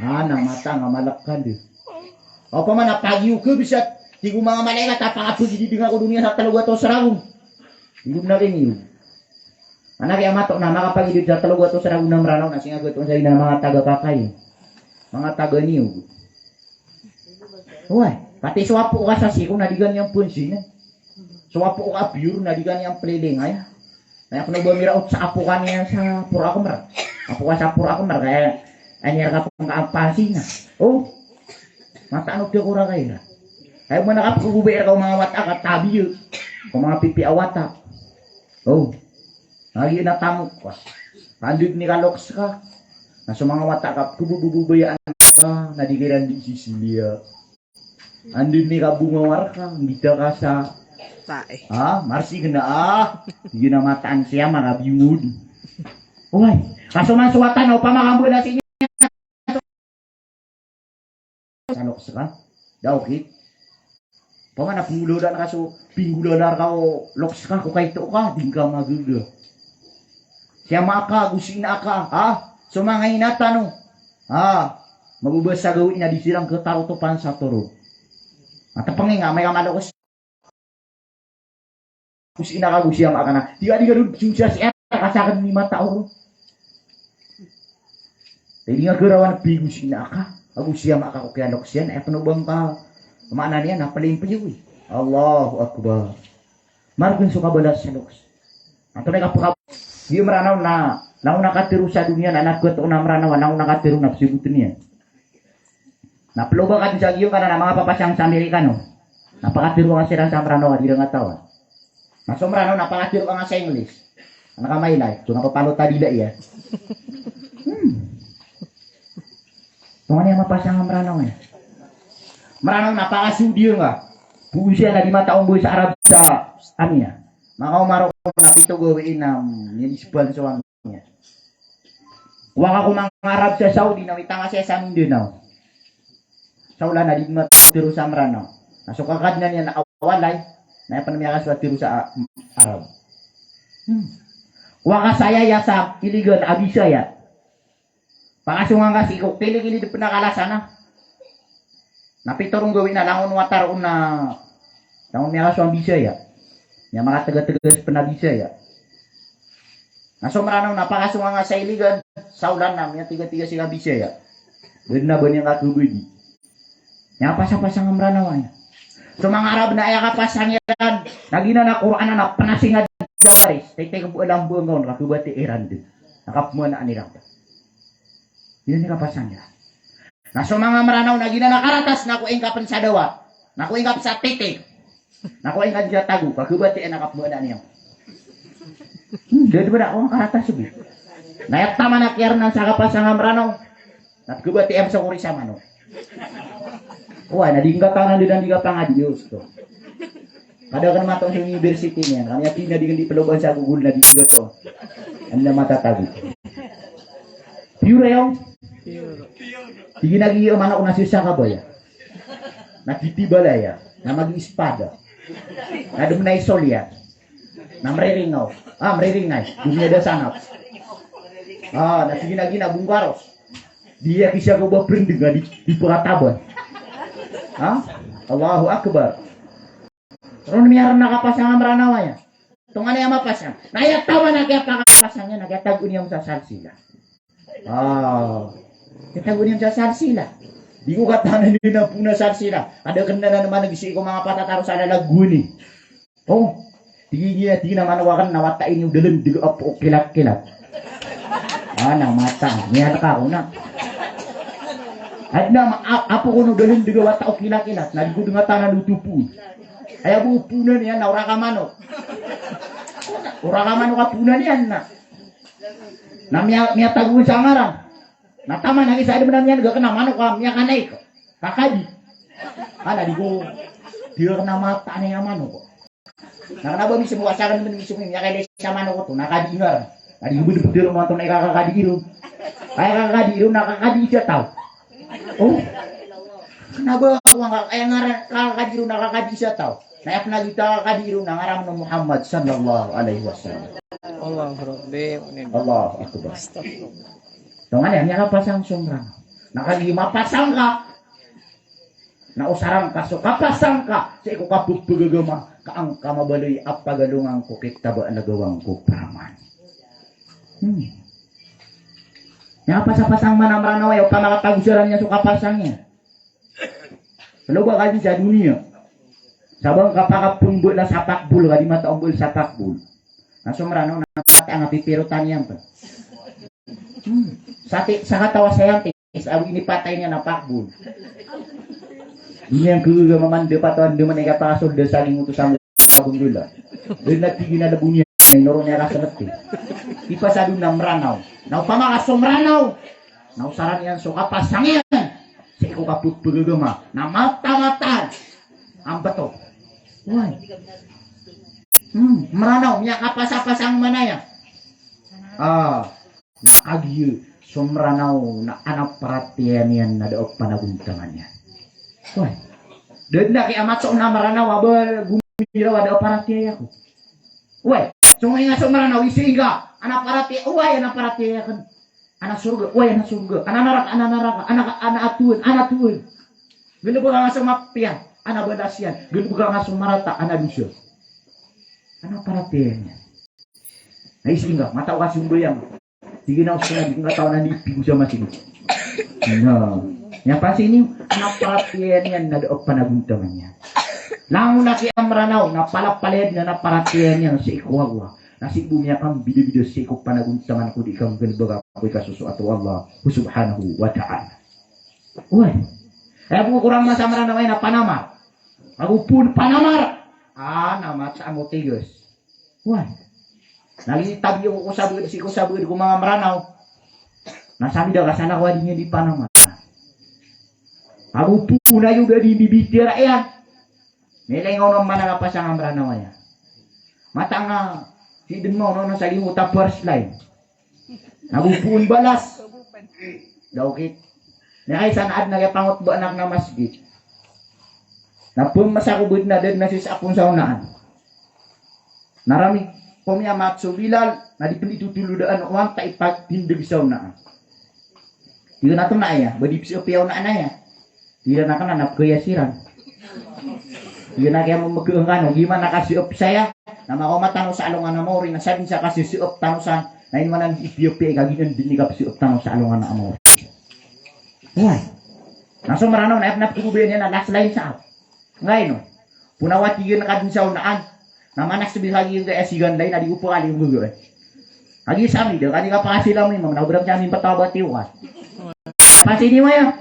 Na mata nga malk ka dn. Aw pama na pagiyo ka bisa, tig o manga malaikat a pakapagidid nga ko doniya sa tlo gatos ragon. Tig o manga kiniyo. Ana kiyamato na makapagidid sa tlo gatos ragon a Mranaw na singa gatos sa ina manga taga kakay. Manga taga niyo. Oway, pati so apo ka sa siko na di ka niyan pnsinan. So apo ka a biyor na di ka niyan plilingaya. Na aya pn o ba miraot sa apo ka niyan sa poro a kmr. Apo ka sa poro a kmr kaya aya niyan rka pn ka a pansinan. O. Mataan o di ako rka ira. Kaya o man a kapkhababaya rka o manga wata ka tabiya. O manga pipiya a wata. O. Na giya na tamok ka. Kandod ni ka loks ka. Na so manga wata ka pkhababayaan ka na di ka iran di sisiliya. Andin ni ka bongawar ka, mbida ka sa. Tae. Ha? Marsi kena, ah. Di na mataan siya, marabiyo ngod. Oway. Kaso man so wata na opama ka mbo na sii niyan. Sa loks ka. Da okit. Opama na pinggolalan ka so, pinggolalan ka o loks ka, ko kaito ka, di ngka magaga. Siya ma aka, go sii na aka, ha? So manga ina tano. Ha? Mababasa gawii na di siran katarotopan sa torog. Matapang nga, amay ka malokes. Go sii na ka, go siya ma aka na. Di ka, di ka dun, sumsiya si aka, kasakit ni mata oro. Di nga garawan pi go sii na aka. Ago siya ma aka ko kiyaloks iyan, aya pn o ba ngka maana niyan na palimpli, wi. Allahu Akbar. Margen so kabalas sa loks. Antonaa i kapaka-, di Mranaw na, na langon a katero sa doniya na, na ketoon a Mranaw, na langon a katero na psibotn iyan. Na ploba ka dn sa giyo ka na, na manga papasang sa Amerikano. Na pakatero ka siran sa Mranaw a di ran katawan. Na so Mranaw na pakatero ka nga sa English. Ana ka mailay, so na papalot a dila iyan. Hmm. Tonganay a mapasang a Mranaw iyan. Mranaw na pakasodiya nga. Poon siya na di mataomboy sa Arab sa amiya. Makaoma roo na pito gawii na, hmm, yan isban so amiya. Kowa ka ko manga Arab sa Saudi na witanga siya sa Mindanao. Sa olan na di matero sa Mranaw. Na so kakadnan iyan a walay, na aya pn miyakasowa tero sa, ah, Arab. Hmm. Wa ka saya ya sa iligan a Bisaya. Pakasongan ka sii ko kilikilid pn a kalasan a. Na pitharo on gawii na langon wata roo na, langon miyakasowa a Bisaya. Miyamakatagategas pn a Bisaya. Na so Mranaw na pakasongan ka sa iligan, sa olan na miyatigategas i ka Bisaya. Badi na ba niyan kakhabadi. Aya kapasapasang a Mranaw aya. So manga Arab na aya kapasang iran, na giyanan a Qur'an na pnasing a daris. Titikaw bo a lamba ngka on, kakhabatiya iran dn. Na kapmanaan iran. Giyanan i kapasang iran. Na so manga Mranaw na giyanan a karatas na kowa ingka pn sa dawa. Na kowa ingka pn sa titik. Na kowa ingka dn sa tago, kakhabatiya iyan a kapmanaan iyan. Hmm, da dn ba da kowa karatas bo. Na aya taman a kiyarnan sa kapasang a Mranaw. Na pkhabatiya iyan sa kori sa manok. Oway, na di ngka tanan dn a di kapangadi, Diyos ko. Kada kn mataw sa university niyan, kami a pina di kn di ploban sa Google na di ngka taw. Anda matatago. Pure yaw? Tig iyan a giya manok na sisa kabaya. Na titibalaya. Na mag-iispada. Na dm na isolya. Na mriringaw. Ah, mriringay. Dunya da sanap. Ah, na tig iyan a giya bongkaros. Di aya kisa ko ba prindg a di, di pkataban. Ha? Allahu Akbar. Ron miyarn a kapasang a Mranaw aya. Tonganay a mapasang. Na aya taman a kiyapakapasang iyan, na kiyatago niyan sa salsila. Ah. Kiyatago niyan sa salsila. Di ko katanan iyan a pona salsila. Kada kn anan a maneg sii ko manga patataro sa lalagowan i. Oh. Tig iyan, tig iyan a maneg akn na wata ini o dalndg a apo o kilakilak. Ah, na mata. Miyarn ka ko na. Adn a ma-, a-, apo ko no dalndg a wata o kilakilak. Na di ko dn ngatanan o topo. Aya bo pona niyan na o raka manok. O raka manok a pona niyan na. Na miya-, miyatago sa ngaran. Na taman a isa dn a miyaneg akn a manok a miyakanay ka. Kakadi. Ana di ko. Di akn a mata niyan a manok. Na kna ba mismo asar dn mismo miyakailay sa manok oto. Na kadi ngaran. Na di ko bd-, bd-, bd-, manok na ikakakadi iron. Kaya kakadi iron na kakadi isa taw. Oh. Kna ba ako nga kaya ngaran kakadi iron na kakadi isa taw. Na aya pn a gita kakadi iron na ngaran o Muhammad sallallahu alaihi wasallam. Allahu Rabbi. Allahu Akbar. Astagfirullah. Tonganay a miyakapasang so Mranaw. Na kagiya mapasang ka. Na osarn ka so kapasang ka sii ko kapphagagama ka an ka mabaloy a pagalongan ko kitab a lagawang ko paraman. Hmm. Aya kapasapasang man a Mranaw aya, opama ka pagosaran iyan so kapasang iyan. Kaloba ka dn sa doniya. Sa ba ngka pakapmbala sa pakbol, ka di mataw mbala sa pakbol. Na so Mranaw na mata a pipirotan iyan pn. Hmm. Sati-, sakataw a scientist, ago inipatay niyan a pakbol. Di niyan khakhagaga mamanda pato andamanaya i kapakasolda sa giyangkoto sa kabondola. Da dn a tig iyan a lbo niyan, inoro niyan ka sa lati. Ipasad on a Mranaw. Na opama ka so Mranaw na osarn iyan so kapasang iyan sii ko kapphagagama. Na mata-mataan. Ambato. Wai. Hmm, Mranaw, miyakapasapasang man aya. Ah. Na kagiya so Mranaw na adn a paratiyaya niyan na da a panagontaman iyan. Wai. Da dn a kiyamatoon a Mranaw a ba gomiraw a da a paratiyaya ko. Wai. So nga so Mranaw, iso ingka, adn a paratiya-, wai, adn a paratiyaya akn. Adn a sorga, wai, adn a sorga. Adn a naraka, adn a naraka. Adn a, adn a towan, adn a towan. Galbka nga so mapiya, adn a balas iyan. Galbka nga so marata, adn a dosa. Adn a paratiyaya niyan. Na iso ingka, mataw ka sombayang. Tig iyan a osto na di ko katawan a di pigo sa masgit. Na, aya pasin iyo, adn a paratiyaya niyan na da a panagontaman iyan. Langon a kiya Mranaw, na palapalaya dn adn a paratiyaya niyan sii ko Allah. Na sii bo miyakambidabida sii ko panagontaman ko di kanggalbka ko ikasosoat o Allah subhanahu wa ta'ala. Oway. Aya bo korang masa Mranaw aya na panamar. Ago pn panamar. Ah, na masa a motigas. Oway. Na litabi ako ko sabad, sii ko sabad ko manga Mranaw. Na samida ka sana ko a di niyan di panamar. Ago pn ayo da di bibitiyara iyan. Miyailay nga on a mana ka pasang a Mranaw aya. Matang a, si dn ma on a sa limo ta first line. Na bo pn balas. Da okit. Na kaisa na adn a kiyapangotba anan a masgit. Na pmasa ko bd na da dn a sisapon sa onaan. Na rami. Komiyamat so Bilal, na di pn di totolodaan o anta i pagtindg sa onaan. Tig iyan a tonaa aya, ba di pzapiya onaan aya. Tig iran a kna na pkaya siran. Tig iyan a kiyamamgn kano, giya man a kazaap saya, na makaoma tano sa alongan a maori, na sadn sa kazazaap tano san, na ino man a di piyapiya i kagiya dn i kapzaap tano sa alongan a maori. Oway. Na so Mranaw na aya pn a pkhababayaan iyan na last line sa aw. Nggaino. Pn a wati iyan ka dn sa onaan. Na manas bs a giya sigan lay na di ko pkali ko gagaw. Kagiya sami da, ka di kapakasila mo imam, na obra sa mimbataw a batiyo ka. Pasi di maya.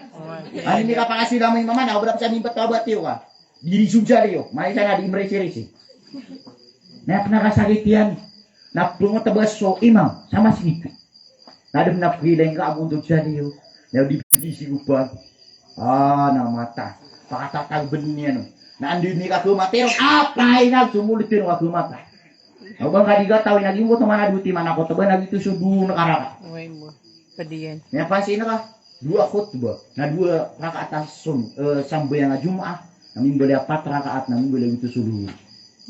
Ka di kapakasila mo imam, na obra sa mimbataw a batiyo ka. Di di sunsa liyo, maya sa na di mrisi-risi. Na aya pn a kasakit iyan, na pngotabas so imam sa masgit. Na adn a pkhailay ngka a montod sa liyo. Na di pdi si gopan. Ah, na mata. Pakatatag bn iyan. Na anda ini ka khamatay ron. Apay na somolot iyan ka khamatay. Aw ba ngka di katawi na giyangkoto man a dowa timan a khotbah na giyoto so dowa rakaat. Oway bo. Pd iyan. Miyapasi na ka dowa khotbah. Na dowa rakaat a son, eh, sambayang a Jumaat. Na mimbaloy a pat rakaat, na mimbaloy a giyoto so dowa.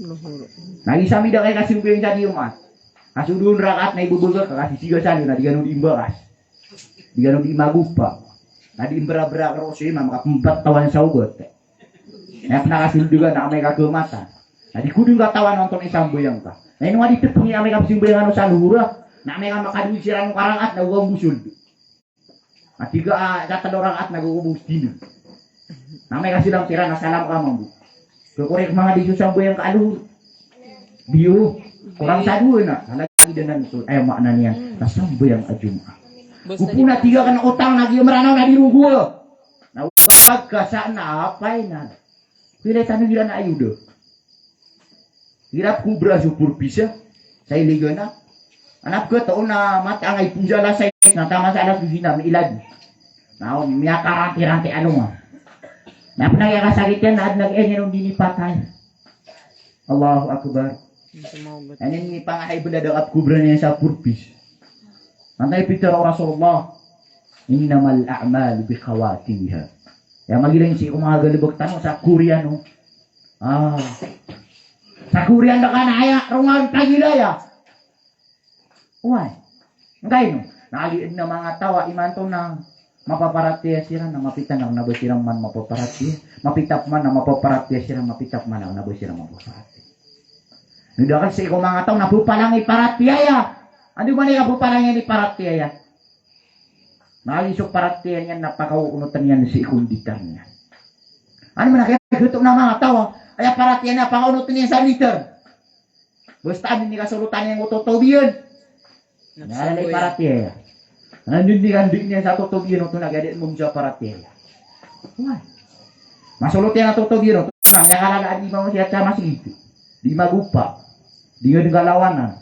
Luhur. Na isa mi da kay kasambayang sa Jumaat. Ka so dowa rakaat na ibbgay ka, ka sisiga sa liyo na di kano di imbakas. Di kano di magopa. Na di imbrabra ka roo so imam, ka pmbatawan sa ogat. Na aya pn a kasold ka na amay ka khamatay. Na di ko dn katawan antonaa i sambayang ka. Na ino nga di tpngi amay ka pzambayang ano sa luhur a. Na amay ka makadowa siran o karakaat na oga mbosold. Na tig a, ah, katlo rakaat na oga mbosold. Na amay ka silang siran na salam ka mambo. Kakorek manga di so sambayang ka a luhur. Di o. Korang sa dowa na. Sa lagid anan so, aya maana niyan na sambayang a Jumaat. Go pn a tig a kna otang na giya Mranaw na di ron gowa. Na oga pagkasa na apay na. Pilay tano iran a ayoda. Iran pkobra so porpisa sa iligan a. Anak ko to na mata angay punjala sa na tama sa alas dos na miilad. Na miyakaranti-ranti alongan. Na pn a kiyakasakit iyan na adn a giya niyan on di nipatay. Allahu Akbar. Anin ni pangahay benda da kapkobra niyan sa porpis. Antay pitharo o Rasulullah, "Innamal a'malu bikhawatimiha." Aya magilain sii ko manga galbk tano sa koriyan o. Ah. Sa koriyan da kna aya, rongan tagila aya. Oway. Nggaino. Na agi adn a manga taw a imanto na mapaparatiyaya siran na mapita na kna ba siran man mapaparatiyaya. Mapita pman na mapaparatiyaya siran, mapita pman na kna ba siran mapaparatiyaya. Nidakl sii ko manga taw na phapalangi paratiyaya. Anda man i kaphapalangi iyan i paratiyaya? Na agi so paratiyaya niyan na pakaonotan iyan sii ko nditar niyan. Ano man a kiyagato na manga taw a aya paratiyaya niyan pakaonotan iyan sa nditar. Basta anda ini kasolotan iyan ko totobiyan. Na lalay paratiyaya. Na anda ini kanding niyan sa totobiyan oto na gadi mom sa paratiyaya. Wah. Masolot iyan a totobiyan oto na miyakalala a di mawasiyat sa masgit. Di magopa. Di nga dn kalawanan.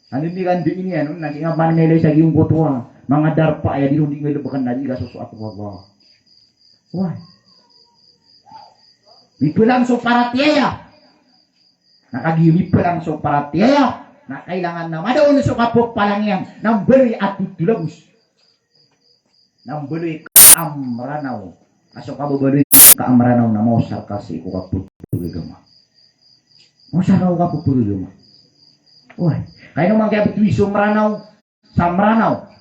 Anda ini kanding niyan, na kinga man nilay sa giyangkoto a manga darpa aya di ron di nga lbkan na di kasosoat o Allah. Wah. Mipelang so paratiyaya. Na kagiya mipelang so paratiyaya, na kailangan na madaon so kapapalangiyan, na mbaloy a totolagos. Na mbaloy ka a Mranaw. A so kababaloy ka a Mranaw na maosar ka sii ko kapapagagama. Maosar ka ko kapapagagama. Oway, kaino man kiyabtowi so Mranaw, sa Mranaw.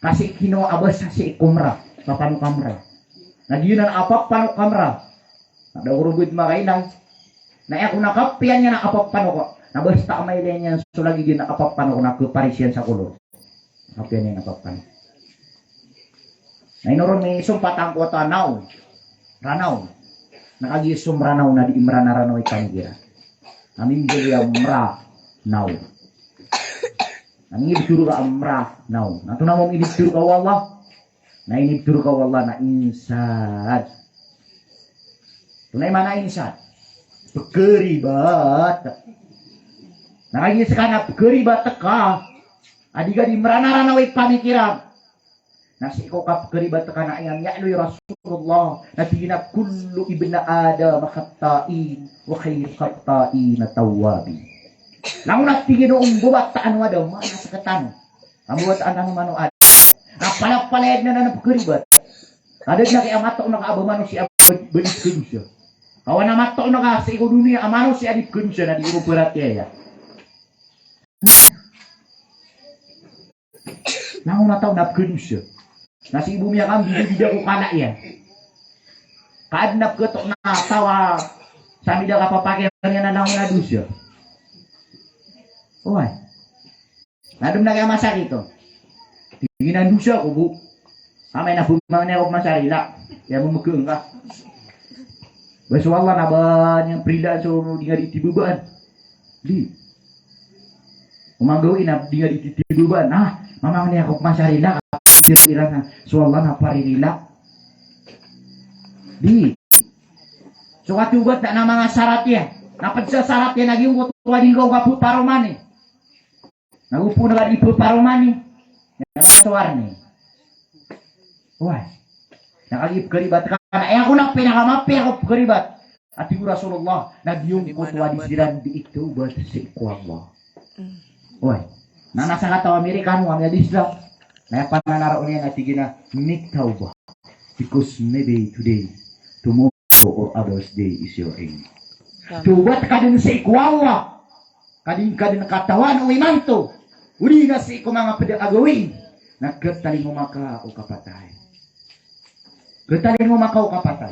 Kasi kino a basa sii ko Mra, papanok a Mra. Na giyanan a papanok a Mra. Na da ko rogod makailay. Na aya ko na kapiya niyan a papanok. Na basta a mailay niyan so lagid iyan a papanok na khaparis iyan sa kolor. Kapiya niyan a papanok. Na ino ron i sompat angkoto a Naw. Ranaw. Na kagiya so Mranaw na di Imran a Ranaw i pamikiran. Na mimbaloy a Mranaw. Na mibtoro ka a Mranaw. Na antonaa mambo i inibtoro ka o Allah? Na inibtoro ka o Allah na insan. Antonaa i maana insan? Pkharibat. Na kagiya ska na pkharibat ka a di ka di Mranaw a Ranaw i pamikiran. Na sii ko kapkharibat ka na aya miyaaloy o Rasulullah na tig iyan a, "Kullu ibni Adam khatta'in wa khairu khatta'ina tawwabin." Langon a tig iyan o mbabataan o Adam, maana sktano a mbabataan tano man o Adam. Na palapalaya dn anan a pkharibat. Adn a kiyamatoon ka a ba manosiya a ba, ba di pkhadosa. Kawan a matoon ka sii ko doniya a manosiya a di pkhadosa na di ko paratiyaya. Langon a taw na pkhadosa. Na sii bo miyakambidabida ko kala iyan. Ka adn a pkhatoon a taw a sa miyada kapapakiran iyan a langon a dosa. Oway. Na adn a kiyamasakit on. Tig iyan a dosa ako bo. Amay na pmangni ako ko masa rila. Aya mamgn ka. Ba so Allah na ba niyan prilaan so di nga di tibabaan. Di. Oman gawii na di nga di titibabaan. Ah, mamangni ako ko masa rila. Pero iran na so Allah na paririla. Di. So katobat na manga sarat iyan. Na pd sa sarat iyan na giyangkoto a di ngka kapaparomani. Na go pn ka di phaparomani. Na so arni. Oway. Na kagiya pkharibat ka na, aya ko na pinakamapiya ko pkharibat. A tig o Rasulullah, na giyangkoto a di siran di itawbat sii ko Allah. Oway. Na na sakataw a Amerikano a miyada Islam. Na aya pananarao niyan na tig iyan a, "Make tawbah. Because maybe today, tomorrow or others day is your end." Tawbat ka dn sii ko Allah. Ka di ngka dn katawan o imanto. Odi na sii ko manga pd a gawii. Na khatalingoma ka o kapatay. Khatalingoma ka o kapatay.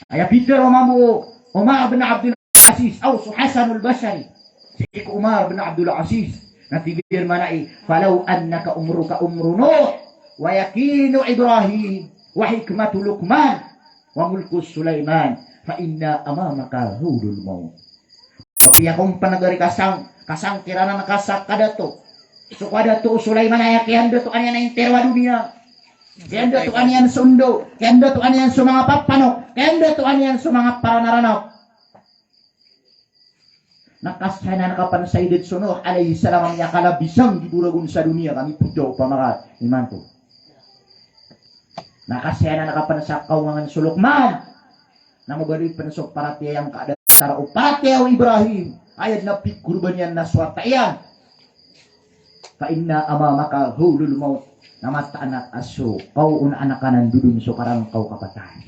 Aya pitharo mambo o Umar bin Abdul Aziz, aw so Hasanul Basri. Sii ko Umar bin Abdul Aziz. Na tig iyan mambo a, "Falaw annaka umruka umru Nuh, wa yaqinu Ibrahim, wa hikmatu Luqman, wa mulku Sulaiman, fa inna amamaka hawlul maut." Apiya ko mpanagari ka sang, ka sangkiranan ka sa kadato. So kadato o Sulaiman a aya kiyandatoan iyan a intiro a doniya. Kiyandatoan iyan so ndo, kiyandatoan iyan so manga papanok, kiyandatoan iyan so manga paranaranok. Na kasayanan ka pn sa idad so Nuh alayhis salam a miyakalabisang di boragon sa doniya ka mipoda opama ka imanto. Na kasayanan ka pn sa kaongangan so Luqman. Na mabaloy pn so paratiyaya ngka a datar o paratiyaya o Ibrahim. Aya dn a pikorbaniyan na so wata iyan. Fa inna amamaka hawlul maut. Na mataan a so kaonaan ka na dodon so karangka o kapatay.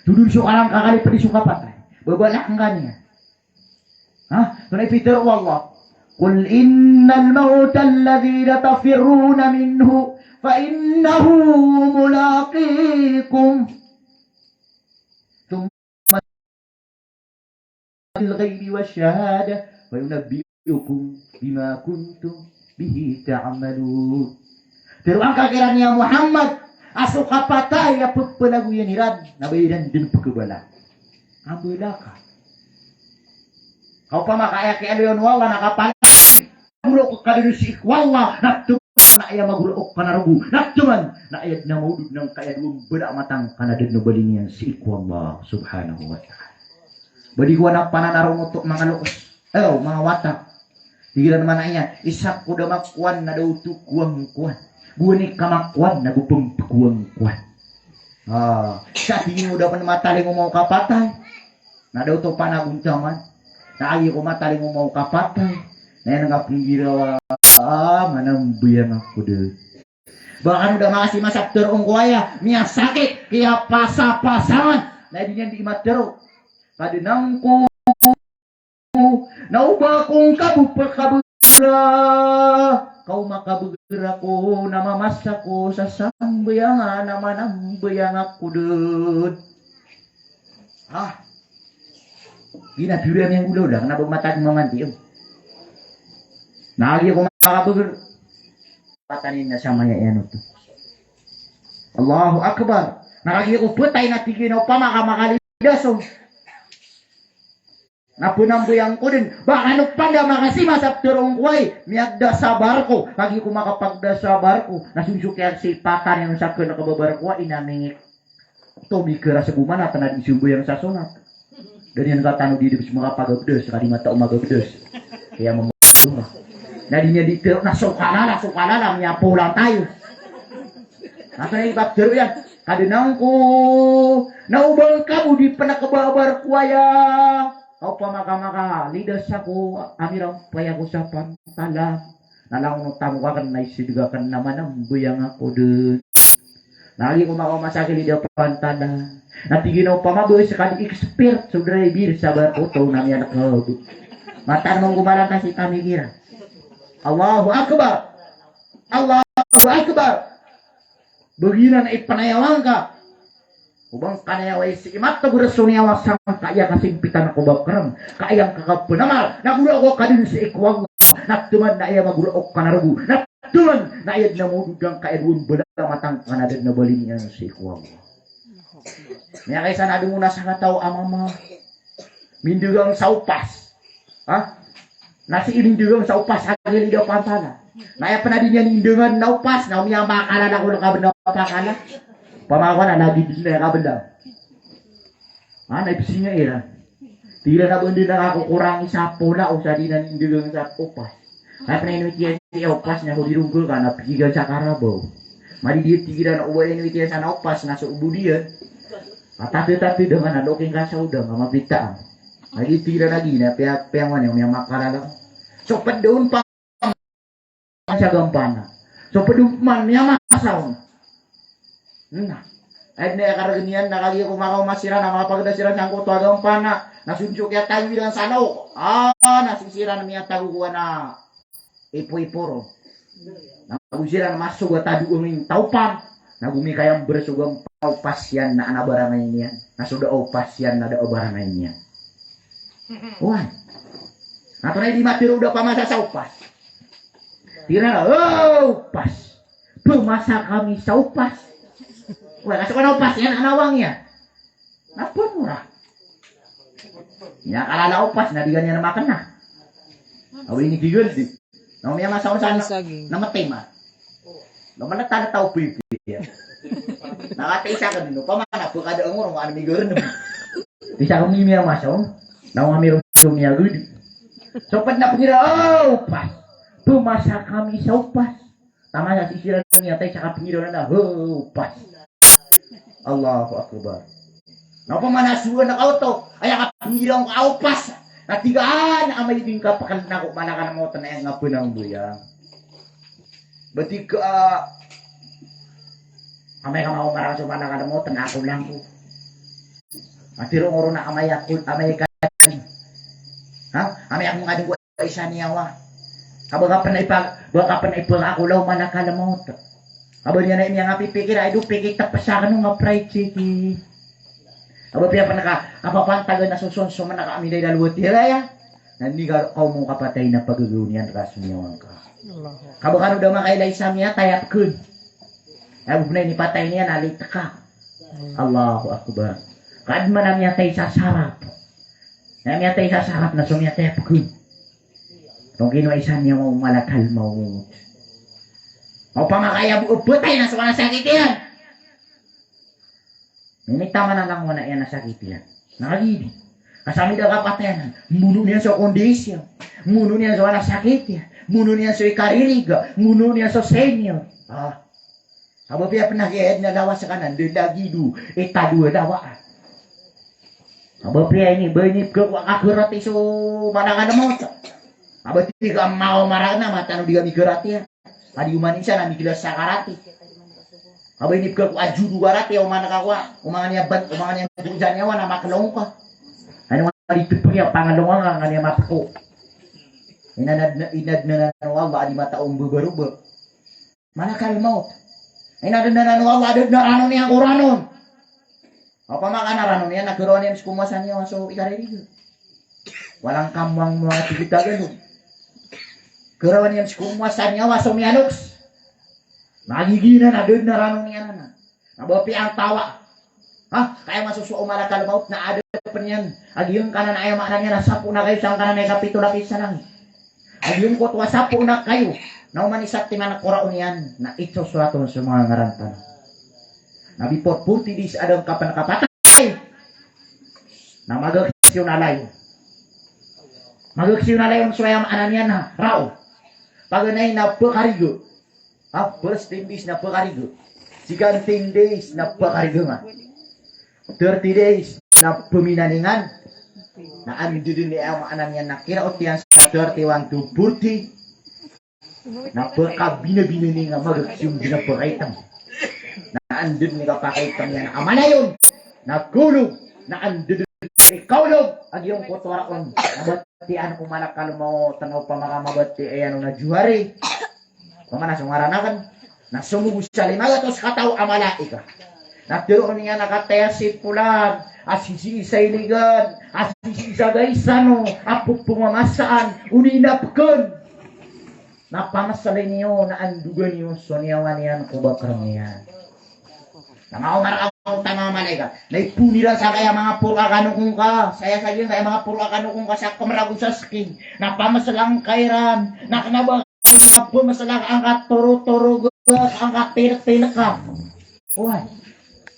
Dodon so karangka ka lipd so kapatay. Babala ngka niyan. Ha? Tonaa i pitharo o Allah? "Qul innal mawta alladhi tafirruna minhu fa innahu mulaqikum. Thumma bil ghaibi wash shahada fa yunabbi'ukum bima kuntum bihi ta'malun." Tharoa ngka kiran ya Muhammad, a so kapatay a pphanagoyan iran na ba iran dn pkhabala. Kabala ka. Ka opama ka aya kiyaaloy on o Allah na kapatay, magorok ka dn sii ko Allah, na toman na aya magorok ka na rogo, na toman na aya dn a maodod na ngka aya dowa mbala a mata ngka na da dn o bali niyan sii ko Allah subhanahu wa ta'ala. Ba di ko ana pananaroon oto manga loks, eh, manga wata. Tig iran mambo a, isa ko da makowan na da oto kowan-kowan. Gowani ka makowan na go pmkowan-kowan. Ah, sa tig iyan o da pn matalingoma o kapatay na da oto panagontaman. Na agi ko matalingoma o kapatay na aya ngka pnggirawa, ah, manambayang ako dn. Ba kano da makasimasa ptharoon ko aya, miyasakit, kiyapasapasangan. Na di niyan di matharo. Kadnan ko, na oba ko ngka bo pkabgr a, ka o makabgr ako na mamasa ko sa sambayang a na manambayang ako dn. Ah. Giya na piro iyan miyanggola-ola, kna ba matag mangan tiyo. Na agi ko makabgr. Patanin na sa maya iyan oto. Allahu Akbar. Na agi ko ptay na tig iyan a opama ka makalidas on na pnambayang ko dn. Ba kano pn da makasimasa ptharoon ko ay, miyagda sa barko. Agi ko makapagda sa barko na so so kiyasipatan iyan sa kna ka ba barko a ina mingik. Tomi kera sa gomana tana di sambayang sa sonat. Da niyan katano di di makapagabdas, ka di mata o magabdas. Kaya mamagabdas. Na di niyan di tero na so kalala, so kalala, miyapola tayo. Na so ibat tero iyan. Kadnan ko, na oba ngka bo di pn a kababar ko aya. Ka opama ka makalidas ako, a mirampay ako sa pantalan. Na langon o tamok akn na isidg akn na manambayang ako dn. Lagi ko makaoma sa kilid a pantala. Na tig iyan a opama ba seka di expert so driver sa barkoto na miyaneg ka. Mataan mo gomaran ka si tamigira. Allahu Akbar. Allahu Akbar. Ba giyanan i panayawan ka. O ba ngka nayawa i si imat a gora so niyawa sangkaya kasimpitan ko ba kerem. Kaya ngka kapanamal. Na gora ko kadin si iko Allah. Na toman na aya magora o kanargo. Na toman na aya dn a modod angkaya dowa mbala a mata ngka na da dn a bali niyan si iko Allah. Miyakaisa na dn ona sakataw a mama. Mindegang sa opas. Ha? Na si indegang sa opas a kilid a pantala. Na aya pn a di niyan indegan na opas, na miyamakalala ko na kabenda pakala. Pamakawan na lagid dn na aya kabenda. Ha, na ipsinga iran. Tig iran a ba anda na kakokorangi sa pola o sa di niyan indegang sa opas. Aya pn a inowit iyan i opas na ko di rongga ka na pigigan sa karabaw. Madi di tig iran o ba inowit iyan sa na opas na so obod iyan. Atati-tati dengan a loking ka sa odang a mapitaan. Lagi tira lagi na piya, piyangoan iyan o miyamakalala. So pd on pa sa gampana. So pd on man miyamasa on. Na. Ay, na aya kargn iyan na kagiya ko makaoma siran na makapagda siran sangkoto a gampana. Na sonsok iyan tago iran sa laok. Ah, na sii siran miyatago ko ana ipo-ipo ron. Na go siran masogat a dowa ngin tawpan. Na go mikayamber so gompa opas iyan na ana barangay niyan. Na so da opas iyan na da barangay niyan. Oway. Na tonaa i di matero o da pamasa sa opas. Tira na, "Oh, opas. Pamasa kami sa opas." Oway, kaso ka na opas iyan, ana awang iyan. Na pamora. Iyan kalala opas na di ka niyan makena. Awi ini gigil di. Na miyamasa on sa na, na matay ma. Na mana tanda tao pipi. Na kata isa ka dino, pamana ba kada ngoro nga migor na. Isa ka miyamasa on. Na nga miro miyagudi. So pd na pngira, oh, opas. Pamasa kami sa opas. Taman sa sii siran miyatay sa kapngira na, ho, opas. Allahu Akbar. Na opama na sowa na ka oto, aya kapngira on ka opas. Na tig ka, ah, na amay di ngka pkl na ko malakal mawt na aya nga pnamboya. Ba tig ka, ah, amay ka makaoma rka so malakal mawt na ako lang ko. Matiro ngoro na amay ako, amay ka. Ha? Amay ako nga dn ko isa niyawa. Ka ba ka pn a ipa, ba ka pn a ipakakolaw o malakal mawt. Ka ba niyan a miyangapipikir a ido piki tpsakn o nga fried chicken. Ka ba piya pn ka, kapapantagan a so sonsoman a ka amilay lalo a tiraya. Na iniga roo ka o mo kapatay na pagagaw niyan rka so niyawa ngka. Ka ba kano da makailay sa miyatay a pkn. Ka ba pn a inipatay niyan a litka. Allahu Akbar. Ka adn man a miyatay sa sarap. Na miyatay sa sarap na so miyatay a pkn. Tongkino isa niyan o malakal mawt. Opama ka aya bo, betay na so ana sakit iyan. Ini taman a langon a aya na sakit iyan. Na lagid. Ka sa amay da kapatayan, mono niyan so kondisyon. Mono niyan so ana sakit iyan. Mono niyan so ikaririga. Mono niyan so senior. Ah. Ka ba piya pn a giya adn a lawas ka na, da lagid o itado a lawas. Ka ba piya ini, ba ini pkhakowa a kakerati so malakal mawt. Ka ba tig ka makaoma rka na matano di ka mikerati a. Ka di oman isa na migelas sa karati. Ka ba ini pkhakowa a jodo karati a oman ka kowa. Oman iyan ban, oman iyan bo sa niyawa na maklong ka. Ano nga di tpn iyan panglong ka, nga niyan mapko. Inadn, inadn anan o Allah a di mataw mbabaroba. Malakal mawt. Inadn anan o Allah a da dn a ranon iyan ko ranon. Opama ka na ranon iyan na kerawan iyan so komowa sa niyawa so ikaririga. Walang kamwang mo a tig i Tagalog. Kerawan iyan so komowa sa niyawa so miyaloks. Na giyanan a da dn a ranon iyan anan. Na ba piya antawa. Ha? Ka aya masosowa o malakal mawt na adn pn iyan a giyangkanan a aya maana niyan na sapo na kayo sangkanan a ikapito lapis sa langit. A giyangkoto a sapo na kayo na oman i satiman a koraon iyan na isosorat on so manga ngaran tano. Na before forty days a da ngka pn kapatay na magaksi on a layon. Magaksi on a layon so aya maana niyan na rao. Paganay na pkariga. Ha, first ten days na pkariga. Second ten days na pkariga nga. Thirty days na pminaningan. Na amin didin di aya maana niyan na kiraot iyan sa thirty-one to forty. Na pkabinabinani nga magaksi on di na pkaitam. Na anda dn i kapakaitan iyan a mala iyan na kaolog, na anda dn i kaolog a giyangkoto a raon na batian o malakal mawt na opama ka mabatian o na Johari. Opama na so ngaran akn na somogo sa lima gatos kataw a malaikat. Na tharoon iyan a kataya si Polan a sisii sa iligan, a sisii sa gaisano, a pphamamasaan, o di na pkn. Na pamsli niyo na andogan iyo so niyawa niyan ko bakrng iyan. Na mawar a tanga a malaikat. Na ipoon iran sangkaya manga poro a kanokong ka. Saya sa giyangkaya manga poro a kanokong ka sa kmrago sa skin. Na pamsla ngka iran. Na kna ba pamsla ka angka torotoro ka, angka tilktilk ka. Oway.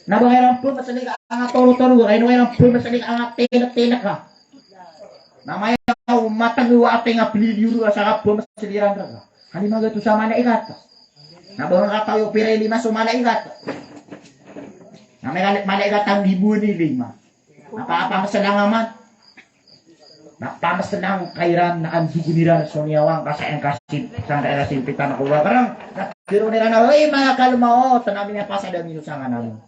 Na ba ka iran pamsla ka angka torotoro ka, ino ka iran pamsla ka angka tilktilk ka. Na maya o matag o ating a pliliyoro a sa kapamsli iran rka. Ka lima gatos a malaikat. Na ba ngka kataw iyo pira i lima so malaikat. Na maya malaikat a nggibo i lima. Na pamsla ngka man. Na pamsla ngka iran na andogan iran so niyawa ngka sa angka sim-, sangkaya kasimpitan ko bakrng. Na tharoon iran a, "Hay malakal mawt, na miyapasad ami so sanga ami."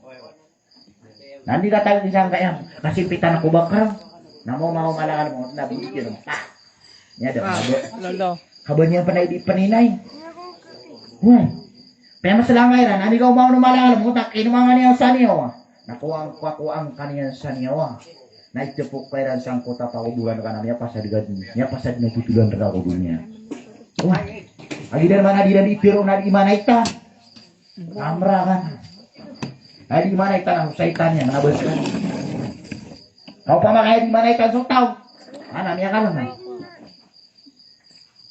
Na anda i katagoi sangkaya kasimpitan ko bakrng. Na mawma o malakal mawt na biyaan iyan. Pah. Aya da, ah, lolo. Kaba niyan pn a di pninay. Oway. Pamsla ngka iran, anda i kaoma o malakal mawt, a kinowa ngka niyan sa niyawa. Na kowaan, kowaan ka niyan sa niyawa. Na itpok ka iran sangkoto a pakoboran ka na miyapasad ka dn, miyapasad na totolan rka ko doniya. Oway. Agi dan mana di dan di tiro na di mana itan. Kamra ka. Aya di mana itan a so saitan iyan, na bas ka. Ka opama ka aya di mana itan so taw. Ana miyakala na.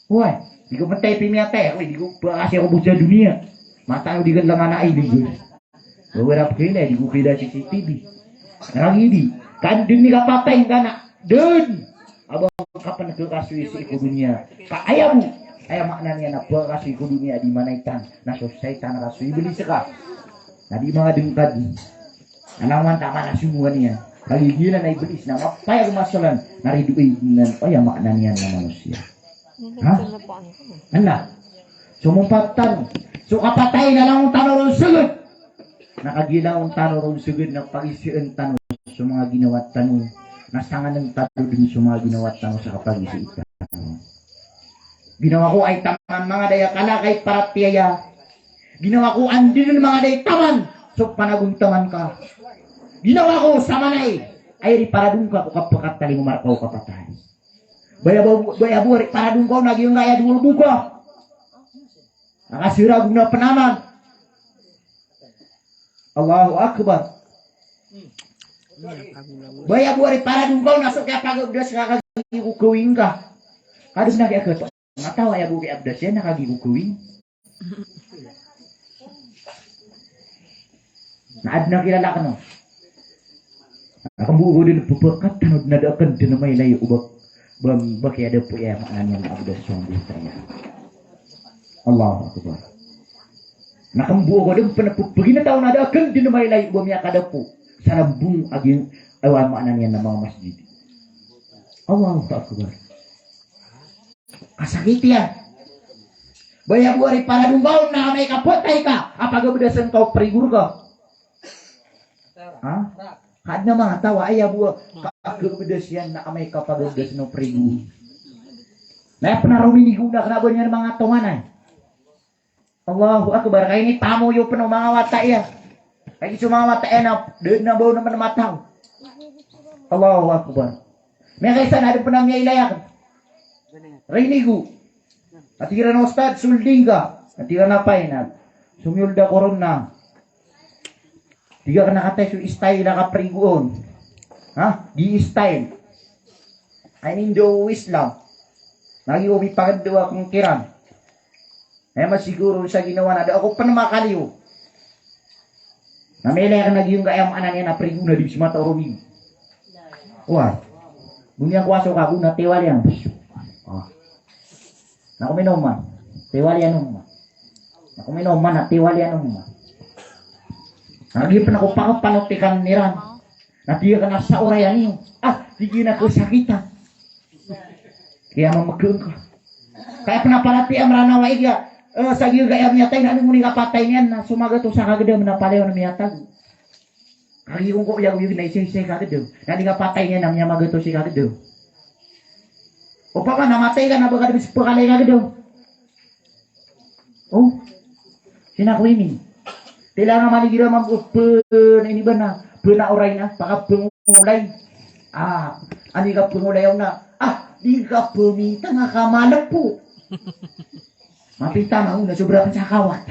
Oway, di ko pntay pimiyatay, oway, di ko ba kasi ako bo sa doniya. Mata ko di ko langan a iligan. Ba wara pkhailay, di ko khailay C C T V. Ragidi, ka dn i kapatay ngka na dn a ba ngka pn khakasoy sii ko doniya. Ka aya bo, aya maana niyan na ba khakasoy ko doniya a di mana itan, na so saitan ka, so iblis ka. Na di manga dn ka dn. Na langowan ta ka na somowa niyan. Kagiya giyanan a iblis na mapayag masolan, na ridoay dn, aya maana niyan na manosiya. Ha? Anda. So mompat tano. So kapatay na langon tano ron sgd. Na kagiya langon tano ron sgd na pagisaan tano so manga ginawa tano. Na sangann tano dn so manga ginawa tano sa kapagisa tano. Ginawa ko ay taman manga daya kala kay paratiyaya. Ginawa ko andi dn manga daya taman so panagontaman ka. Ginawa ko samanay ay di paradong ka ko kapakatalingoma rka o kapatay. Baya bo, baya bo ari paradong ka o na giyangkaya dowa bo ka. Na kasiragon a pnaman. Allahu Akbar. Baya bo ari paradong ka o na so kiyapagabdas ka kagiya ko gawii ngka. Kadn na kiyagato. Mataw aya bo kiyabdas iyan na kagiya ko gawii. Na adn a kilala kano. Na kmbo ko dn pphakaat tano na da akn dn mailay o ba, ba, ba kiyadapo iyan, maana niyan na abdas so anggota iyan. Allahu Akbar. Na kmbo ko dn pn pphagina taw na da akn dn mailay o ba miyakadapo sa lambong a gin, aya maana niyan na manga masjid. Allahu Akbar. Kasakit iyan. Baya bo ari paradong ka o na amay ka phatay ka a pagabdasan ka o prigo rka. Ha? Ka adn a manga taw a aya bo a pagabdas iyan na amay ka pagabdasan o prigo. Na aya pn a rominigo na kna ba niyan manga taw manay. Allahu Akbar. Ka initamo iyo pn o manga wata iyan. Ka giya so manga wata iyan na da dn a ba on pn mataw. Allahu Akbar. Miyakaisa na adn pn a miyailay akn. Rinigo. Na tig iran a ustad, solding ka. Na tig iran a final. Somiyold ako ron na. Tig a kna kataya so style a kaprigo on. Ha? Di style. Ay nindo o Islam. Lagi o mipagdwa kong kiran. Aya masiguro sa ginawa na da ako pn makaliyo. Na miyalay akn a giyangkaya maana niyan na prigo na di so mataw rominigo. Wa. Bo niyan ko aso ka ko na tiwali ano. Ah. Na kominoman. Tiwali ano ma. Na kominoman na tiwali ano ma. Na giya pn ako pakapanotikan iran. Na tig akn a sa orayan iyo. Ah, tig iyan a kasakitan. Kaya mamgn ka. Kaya pn a paratiyaya Mranaw a ig iyan. Eh, sa giya gaya miyatay na, ino ngoni kapatay niyan na so magatos a kagdam na palaya on miyatag. Kagiya ko iyagoyag na isa-isa i kagdam. Na di kapatay niyan na miyamagatos i kagdam. Opama na matay ka na ba ka di bisa pekala i kagdam. Oh. Sina ko ini. Tila nga manigira mambo pen ini bana. Pena oray na. Pakapengolay. Ah. Ani kapengolay na. Ah. Di kapemita nga kamalepo. Mapita na, o, na sobra ka sa kawat.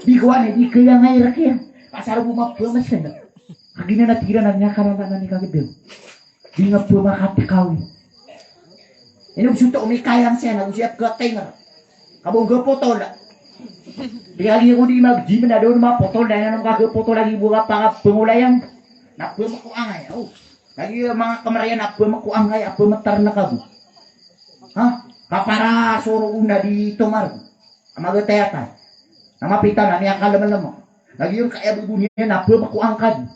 Di ko ani, di kaya nga irak iyan. Asar bo mapemesen. Kagina na tira na niya karana na ni kagedem. Di nga pemakatekawi. Ino bo soto o mikayang siya na, o siya katenger. Kabong gepotol. Di lagi ko di mag-gym na doon mapotol, na inan kagepotol lagi bo kapangapengolayan. Na pemeko angay, o. Lagi manga kemerian a pemeko angay, a pemetar na kabo. Ha? Kapara soro ona di tomar. A magetayatay. Na mapita na miyakalemelem. Lagi iyan ka iya beboniyan a pemeko angkad.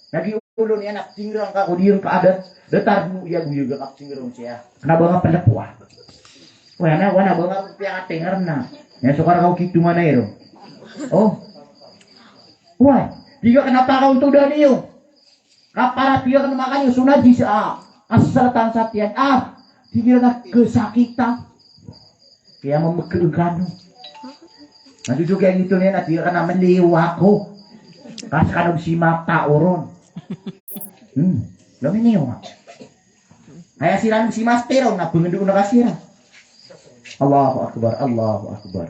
Lagi olo niyan a tinggerang ka ko di iyan ka adat. Datar mo iya goyag a kaptinggerang siya. Kena ba nga pelepoa. Wala, wala ba nga piyakatinger na. Nya sokar ka o kitongan a iro. O. Wala. Di ka kena pakaontodan iyo. Kapara tiga kena makaniyo so najis a asal tan sa tiyan a tigira na kesakitan. Kaya mamekegano. Na jujug kaya gito niyan a tiga kena meliwa ko. Kas kano si mata oron. Hmm. Lominiwa. Kaya siran si master na pengendo na kasiran. Allahu Akbar, Allahu Akbar.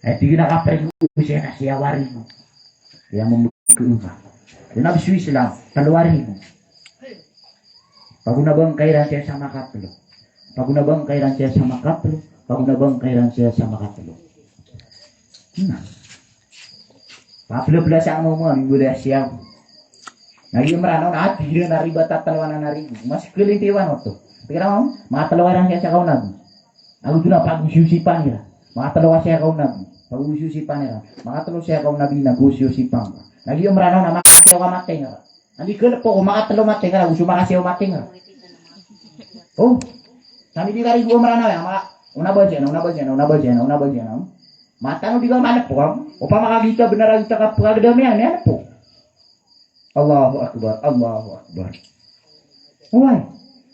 Ay, di na kaparigo siya na siya warigo. Kaya mamekegano. Di na bisu Islam, talo warigo. Pagona bangkay ran siya sa makatlo. Pagona bangkay ran siya sa makatlo. Pagona bangkay ran siya sa makatlo. Na. Paplapla sa mo mo, minggu da siya. Na iya Meranaw na ati na riba tatalo ana na rigo. Mas kelintiwan oto. Pira mo, makatlo ran siya sa kaw na. Ago to na pagosiyosipan iran. Makatlo a siya kaw nabi. Pagosiyosipan iran. Makatlo siya kaw nabi na gosiyosipan. Lagi o Meranaw na makasiyaw a matinger. Andi kelepo ko makatlo matinger, ago so makasiyaw matinger. O. Sami di kari go Meranaw ya, maka, ona ba siya na, ona ba siya na, ona ba siya na, ona ba siya na. Matano di ka malepo, am? Opama ka gita benar a gita kapekagedam iyan, iyan po. Allahu Akbar, Allahu Akbar. Oway.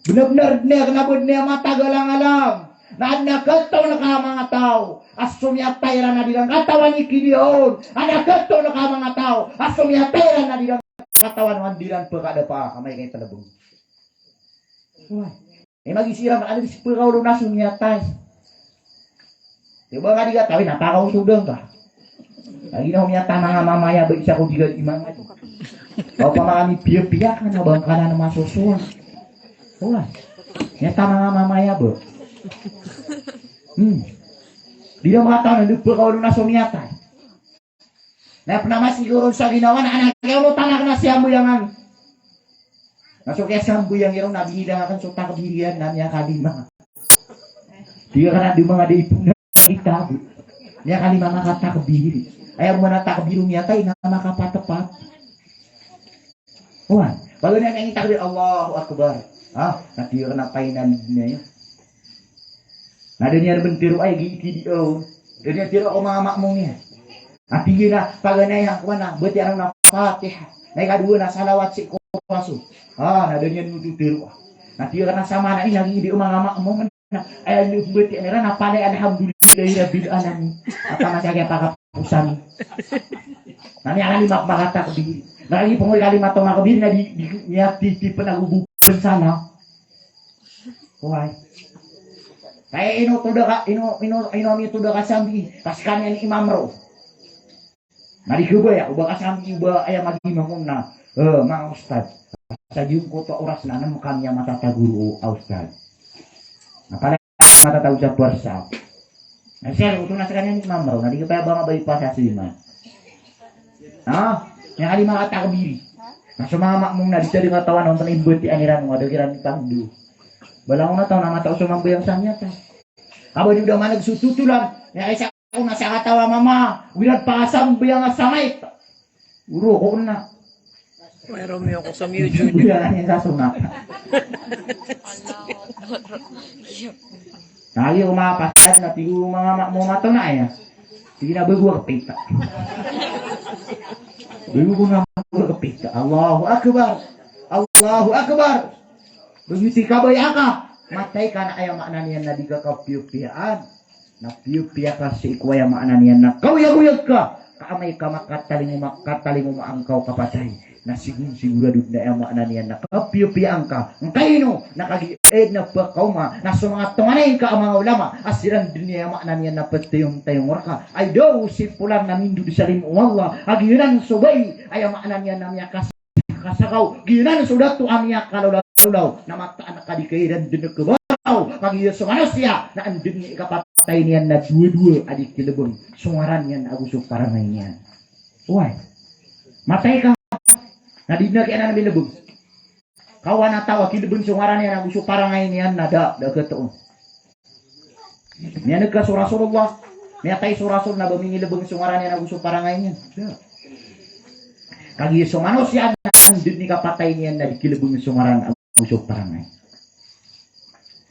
Benar-benar den a kena bo den a matagalang-alang. Na aden a ketoon ka manga taw a so miyatay iran na di iran katawan i kiniyaon. Aden a ketoon ka manga taw a so miyatay iran na di iran katawan o anda iran pekadapa. Amay ka i telebeng. Oway. Imagiza iran, aden a di sepekaolo na so miyatay. Di ba nga di ka tawin, na pakaontod ka. Lagi na o miyatay a manga mama aya ba isa ko di ka di manga di. Opama ka mipiyapiya ka na bangkanan masosowa. Oway. Miyatay a manga mama aya ba. Hmm. Di na makatawan, aden a di pekaolo na so miyatay. Na pena masiguro sa ginawa na anak iyan o tanak na siya mboyangan. Na so kiyasamboyang iran na binidangakan so takbir iyan na miyakalima. Di ka na di manga di ipon na itago. Miyakalima makatakbir. Aya mana takbir o miyatay na makapatepat. Oway, bago na niyan itakbir, Allahu Akbar. Ha? Na tiyo na painan niya. Na da niyan ben tiro ay, gi, gi, di, o. Da niyan tiro ko manga makmum iyan. Na tig iyan a, paganay a kowan na, batiya ron a Fatiha. Na ikadowa na salawat sii ko Rasul. Ha, na da niyan oto tiro. Na tiyo na sama na inagi di o manga makmum. Na, aya niyo batiya iran na palaya alhamdulillahi rabbil alamin. Apa na siya kiyapakaposan. Na miyakalima makatakbir. Na lagi pengol kalima to makbir na di, di, niya titi penagubukan sana. Oway. Kaya ino toda ka, ino, ino, ino ami toda ka sambi. Pas kami ani imam ro. Na di kebaya, o ba ka sambi, o ba aya magi mamon na. Eh, manga ustad. Sa giyangkoto a oras na, nem kami a matatago ron a ustad. Na pala matatago sa puwersa. Na siya, oto na sekaniyan i imam ron, na di ka paya ba nga ba ipasa so iman. Ha? Miyakalima ka takbir. Na so manga makmum na di sa di katawan, o, na imbatiya iran, o, ada kiran pangdo. Balangon a taw na matao so mambayang sa miyatay. Kaba di oda maneg so totolan, miyakaisa Ako na siya katawa mama, wiran pakasambayang a samay. Uro ko na. May Romeo ko sa Mio Junior. Sambayang a niyan sa sunat. Na aya ko mapasad na tig o manga ma-, mo mato na aya. Tig iyan a bego a kapita. Bego ko na bego a kapita. Allahu Akbar. Allahu Akbar. Bego ti kabaya ka. Matay ka na aya maana niyan na di ka kapiyapiyaan. Na piyapiya ka sii ko aya maana niyan na kaoyagoyag ka, ka amay ka makatalingoma, katalingoma angka o kapatay. Na sigon sigorado na aya maana niyan na kapiyapiyaan ka. Ngkaino, na kagiya na pkaoma, na so manga tonganay ka a manga ulama, a siran dn aya maana niyan na ptayongtayong rka. Ay daw si polan na mindod sa limo o Allah, a giyanan so bai, aya maana niyan na miyakas- kasakaw, giyanan so dato a miyakalawlawlaw, na mataan ka di ka iran dn khabaraw, kagiya so manosiya, na andang i kapatay niyan na dowa-dowa a di kilbng so ngaran iyan ago so parangay niyan. Oway. Matay ka, na di dn kiyanan a bilbng. Kawan a taw a kilbng so ngaran iyan ago so parangay niyan na da, da khatoon. Miyaneg ka so Rasulullah, miyatay so Rasul na ba minilbng so ngaran iyan ago so parangay niyan? Da. Kagiya so manosiya na andang i kapatay niyan na di kilbng so ngaran ago so parangay.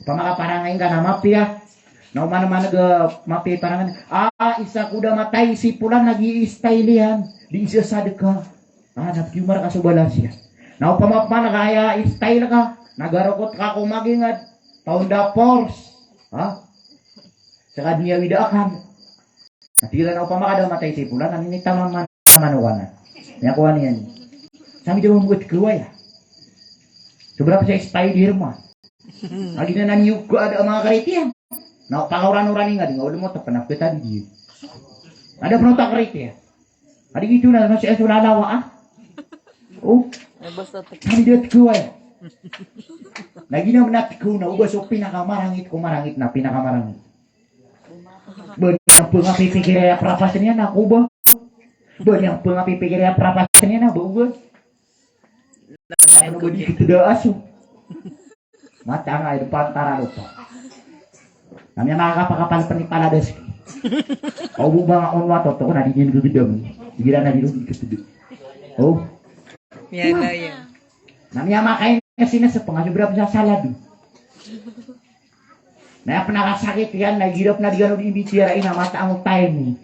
Opama ka parangay ngka na mapiya, na oman-oman a mapiya i parangay, a, isa ko da matay si polan na giya i style iyan, di isa sadka. A, na pkioma rka so balas iyan. Na opama pman ka aya i style ka, na garokot ka ko magingad, Honda Force. Ha? Ska dn aya wida akn. Na tig iran a opama ka da matay si polan, na minitaman man, taman o kanan. Miyakowa niyan. Sa midi a mambo a tkaw aya. Sobra pn sa i Spider-Man. Lagid anan iyo ko a da a manga karita iyan. Na pakaoran-oran ingka di nga, wala mo ta pn a pkatadi di. A da pn o ta karita iyan. A di giyoto na, na so, so lalawa, a. O. Ay, basta tek- Sa midi a tkaw aya. Lagid anan a tkaw na, o ba so pinakamarangit ko marangit na pinakamarangit. Ba niyan pn a pipikiri a prapas niyan a ko ba. Ba niyan pn a pipikiri a prapas niyan a ba o ba. Ano ba di kito da aso. Mataan ka i pantara lopa. Na miyamakakapakapal pn i paladas. Aw bo ba nga on wato to ko na di niyan gagdam. Igira na di ro di kito da. O. Miyan na yan. Na miyamakain ka sinas a pngasobra pn sa salad. Na aya pn a kasakit iyan na igira pn a di kano di imbitiyarai na mataan o time.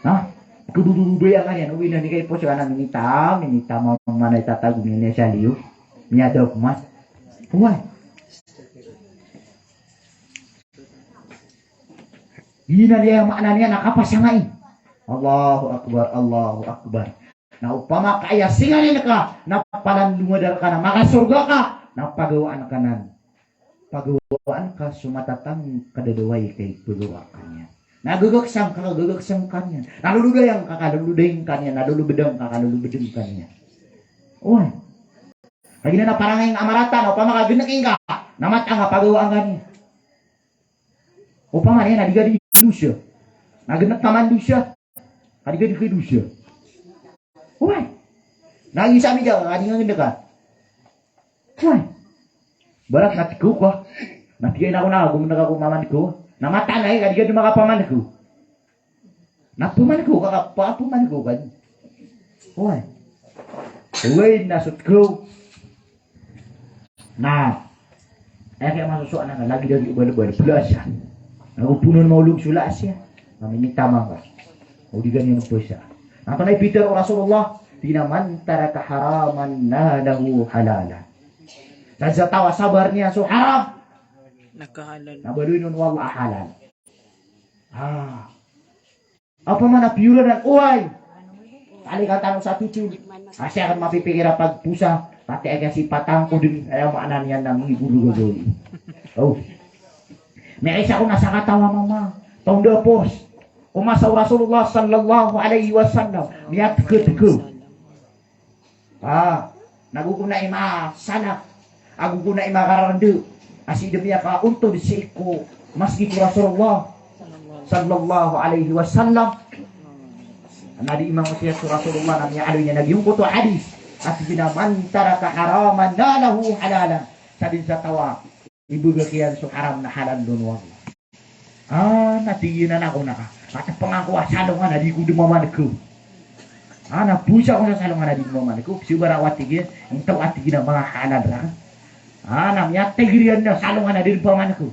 Ha? Khabababaya ka niyan, o ina ni kay poso ka na minita, minita ma-, mana i tatago niyan sa liyo. Miyadaw pman. Oway. Ina niyan maana niyan na kapasangay. Allahu Akbar, Allahu Akbar. Na opama ka aya singanin ka, na palandonga da rka na makasorga ka, na pagawaan ka nan. Pagawaan ka so matatang kadadaway ka i pagawa ka niyan. Na gagaksang ka, gagaksang ka niyan. Na lolodayan ka, ka lolodayan ka niyan. Na lolobedang ka, ka lolobedang ka niyan. Oway. Lagid anan a parangay a marata, na opama ka gnk ingka, na mataan ka pagawaan ka niyan. Opama niyan na di ka di dosa. Na gnk ka mandosa. Ka di ka di dosa. Oway. Na isa mi ka, ka di nga gnk ka. Oway. Barat na tkaw ka. Na tig iyan a ako na, gomnk ako mamankaw. Na mataan ka, ka di ka di makapamankaw. Na pamankaw ka, ka pa-, pamankaw ka. Oway. Oway, na so tkaw. Na, aya kaya masosoan ka, lagid a di obalbal, pla siya. Na go ponon maolog so la siya. Na minitaman ka. O di ka niyan pesa. Na antonaa i pitharo o Rasulullah, tig iyan a, "Man taraka haraman nalahu halalan." Sa, sa taw a sabar niyan so haram, na kahalal. Na baloy on o Allah a halal. Ah. Opama na piyolanan, oway. Talikan tano sa totol. Ka sii akn mapipikir a pagposa, pati aya sii patangkod, aya maana niyan na migolo gagawii. O. Miyaisa ako na sakataw a mama. Taw da pos. Ko masa o Rasulullah sallallahu alaihi wasallam. Miyatkatka. Ah, na go ko na i masanak, ago ko na i makararanda a sii dn miyakaontod sii ko masjid o Rasulullah sallallahu alaihi wasallam. Na di imangotiya so Rasulullah na miyaaloy niyan a giyangkoto a hadis a tig iyan a, "Man taraka haraman nalahu halalan." Sa dn sa taw a ibagak iyan so haram na halal on o Allah. Ah, na tig iyan a ako na ka. Katpngan ko a salongan a di ko dn mamankaw. Ah, na posa ako sa salongan a di ko mamankaw. Sobra a tig iyan, intaw a tig iyan a manga halal rakn. Ah, na miyatigr iyan a salongan a di dn pamankaw.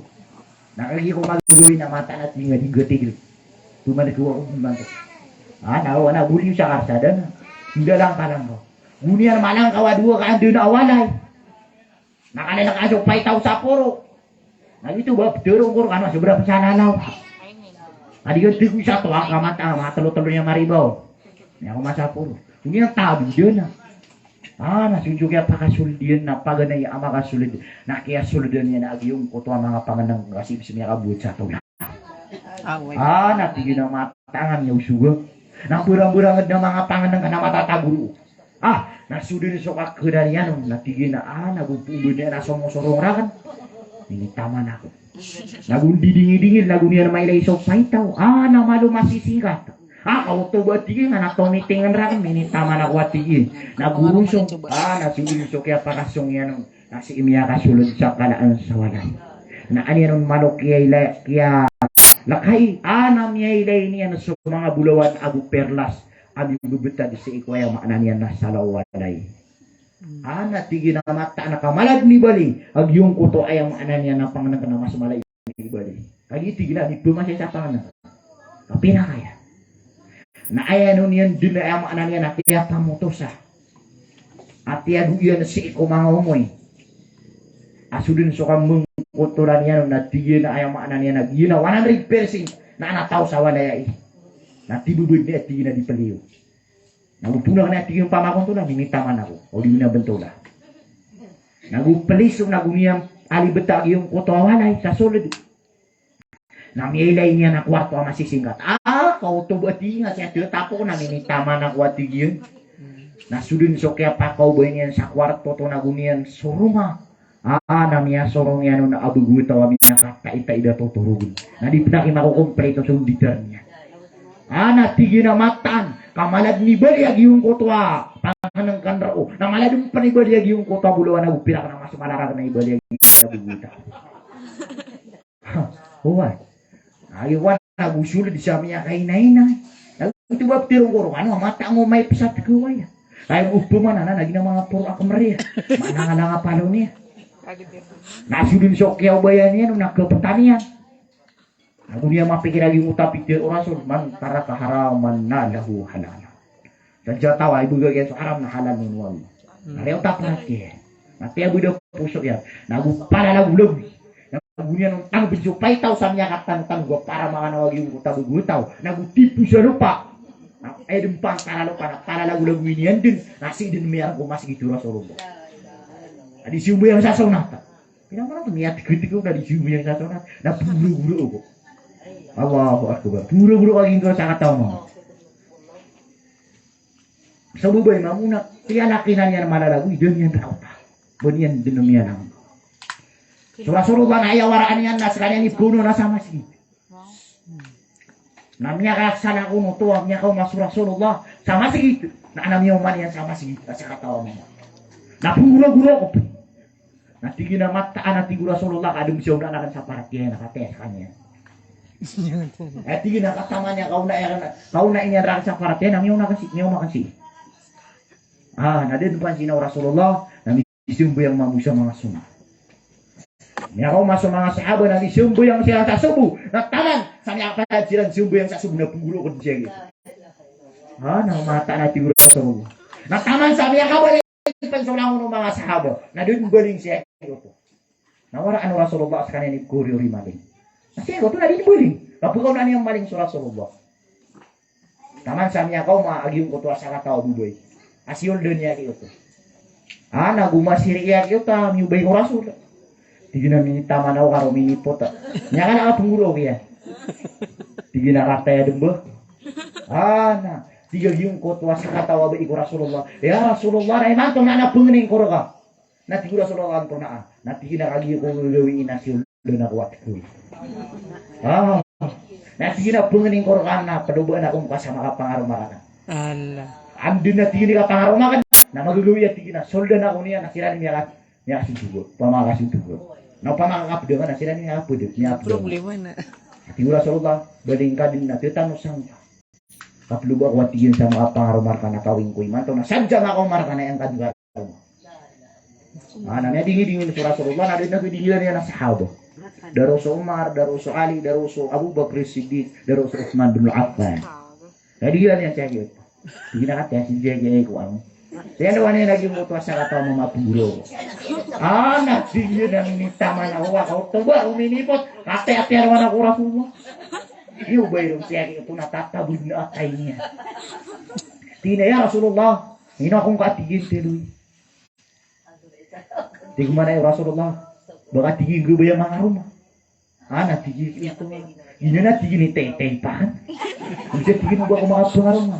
Na kagiya ko magagawii na mataan a tig iyan a di ngka tigil. Toman ko ako man. Ah, na, na boli sa karsadan. Inda lang ka lang ko. Goniyan malang ka wadwa ka anda na walay. Na kalala ka so paitaw sa poro. Na gioto ba, ptero ko rkano, sobra pn sa lalaw. Adi ka tig o isa to, ah, ka mata, ah, matelo-telo niyan maribaw. Niyan ko masa poro. Goniyan tabi dn a. Ah, na so dn so kiyapakasold iyan na paganay a makasold. Na kiyasoldan iyan a giyangkoto a manga pangnngkn ka sii pn sa miyakabowat sa taw na. Ah, na tig iyan a mataan a miyaosoga. Na mbarang-mbarang na manga pangnngkn ka na matatago ron. Ah, na so dn so kakhadan iyan on, na tig iyan a, ah, nago pmbn iyan a somosorong rakn. Minitaman ako. Nago ndidingidingil, nago niyan mailay so paitaw. Ah, na malo masisingkat. Ah, kaoto ba tig iyan a na tomitingen rakn, minitaman ako a tig iyan. Nago rosong. Ah, na so dn so kiyapakasong iyan on. Na sii miyakasold sa kalaan sa walay. Na an iyan on malo kiyailay, kiyalakay, ah, na miyailay niyan so manga bolawan ago perlas a mimbebetad sii ko aya maana niyan na salaw walay. Ah, na tig iyan a mataan a ka mala dn i bali a giyangkoto aya maana niyan na pangnngkn a mas mala i bali. Kagiya tig iyan a miphamasa sa pangnngkn. Ka pira kaya? Na aya on iyan dn a aya maana niyan a kiyapamotosa. Ati ado iyan sii ko manga omoy. A so dn so kamangkotolan iyan on na tig iyan a aya maana niyan a giya na one hundred percent na ana taw sa walay ai. Na tibebed niyan tig iyan a di peliyo. Na opama na tig iyan pamakontola, minitaman ako. O di na bentola. Nago peliso, nago niyan alibeta giyangkoto a walay sa sold. Na miyailay niyan a kwarto a masisingkat. Ah, kaoto ba tig iyan a sii a tiyatapok, na minitaman ako a tig iyan. Na so dn so kiyapakaobay niyan sa kwarto oto nago niyan soronga. Ah, na miyasorong iyan on a begowataw a miyakataitai a totorogn. Na di pn aki makokomplito so nditar niyan. Ah, na tig iyan a mataan, ka mala dn i bali a giyangkoto a pangnngkn roo. Na mala dn pn i bali a giyangkoto a bolawan ago pirak na mas mala rakn a i bali a giyangkoto a begowataw. Oway. Aya wan ago sold sa miyakainaina. Gioto ba ptero ko rkano a mataan o maipsat ko waya. Kaya opama na, na giya manga poro a kmr iyan. Manangalanga palo niyan. Na so dn so kiyaobayan iyan on na kaptan iyan. Ago niyan mapikir a giyangkoto a pitharo o Rasul, "Man taraka haraman nalahu halala." Sadn sa taw a ibgay iyan so haram na halal on o Allah. Na riyaot a paratiyaya. Na tiyabed a poso iyan. Nago palalagolagoy. Nago niyan on tanobn so paitaw sa miyakatanotanog a para makanaw a giyangkoto a begowataw. Nago tipo sa lopa. Na aya dn pantara lopa na palalagolagoy niyan dn. Na sii dn miyarg ko masgit o Rasulullah. A di siyombay sa sonat. Pira man oto, miyatgo-tgo na di siyombay sa sonat. Na pgorogoro ko. Allahu Akbar. Pgorogoro ka giyangkoto a sakataw mambo. So babay mambo na, kiyalakinan iyan malalagoy, da niyan raota. Ba niyan dn miyalang. So Rasulullah na aya waraan iyan na skaniyan i pgono na sa masgit. Na miyakasala kon oto a miyakaoma so Rasulullah sa masgit. Na ana miyaoma niyan sa masgit a sakataw mambo. Na pgorogoro ko. Na tig iyan a mataan a tig o Rasulullah, ka adn sa onaan akn sa paratiyaya na kataya skaniyan. Eh, tig iyan a kataman iyan, kaonaan iyan, kaonaan iyan rakn sa paratiyaya, na miyaona akn sii, miyaoma akn sii. Ah, na da dn pn sii o Rasulullah, na misambayang mambo sa manga sonat. Miyakaoma so manga sahaba, na misambayang siran sa sobo. Na taman sa miyakapad siran sambayang sa sobo, na pgorogoro ko dn siran. Ah, na mataan a tig o Rasulullah. Na taman sa miyakabalik pn so langon o manga sahaba. Na da dn baling sii oto. Na waraan o Rasulullah skaniyan i pgorogoro i maling. Na sii oto na di dn baling. Kapkaonaan iyan maling so Rasulullah. Taman sa miyakaoma a giyangkoto a sakataw a babay a siyold iyan a giyoto. Ah, na gomasirik iyan a giyoto a miyobay ko Rasul. Tig iyan a minitaman ako karo minipot a. Niyan ka na kapgorogoro kiyan. Tig iyan a kataya dn ba. Ah, na. Tig a giyangkoto a sakataw a babay ko Rasulullah. Ya Rasulullah, na imanto na ana pngnin ko rka. Na tig o Rasulullah, antonaa? Na tig iyan a kagiya ko gagawii na siyold ako a tig iyan. Ah. Na tig iyan a pngnin ko rka na pdobaan ako ngka sa makapangaroma rakn. Allah. Anda na tig iyan i kapangaroma akn na magagawii a tig iyan a soldan ako niyan na siran i miyaka-, miyakasontoga. Opama ka kasontoga. Na opama ka kapdangan na siran i miyakapd-, miyakapdangan. Problema na. Tig o Rasulullah, baling ka dn na titano sangka. Kaploba ako a tig iyan sa makapangaroma rka na kawing ko imanto na sadn sa makaoma rka na aya ngka dn karoma. Ah, na miyadingidingil so Rasulullah, na da dn a pdingilan iyan a sahaba. Daro so Umar, daro so Ali, daro so Abu Bakr Siddiq, daro so Uthman bin Affan. Na di iyan iyan siyaki oto. Di na kati a si jajay ko amo. Sii anda wani lagi mo to a sakataw a mamapuro. Ana, di iyan a minitaman a owa ka oto ba, o minipot. Kati a tiyan wani ko Rasulullah. Iyo ba iron siyaki oto na tatabod na atay niyan. Tig iyan a, "Ya Rasulullah, ino akong kaatigen telo." Tig man iyan, "Ya Rasulullah, ba kaatigen ko ba iyan mangaroma?" Ana, tig iyan, "Ito." Ino na tig iyan i taytay pa kan. Bisa tig iyan o ba ko makapangaroma.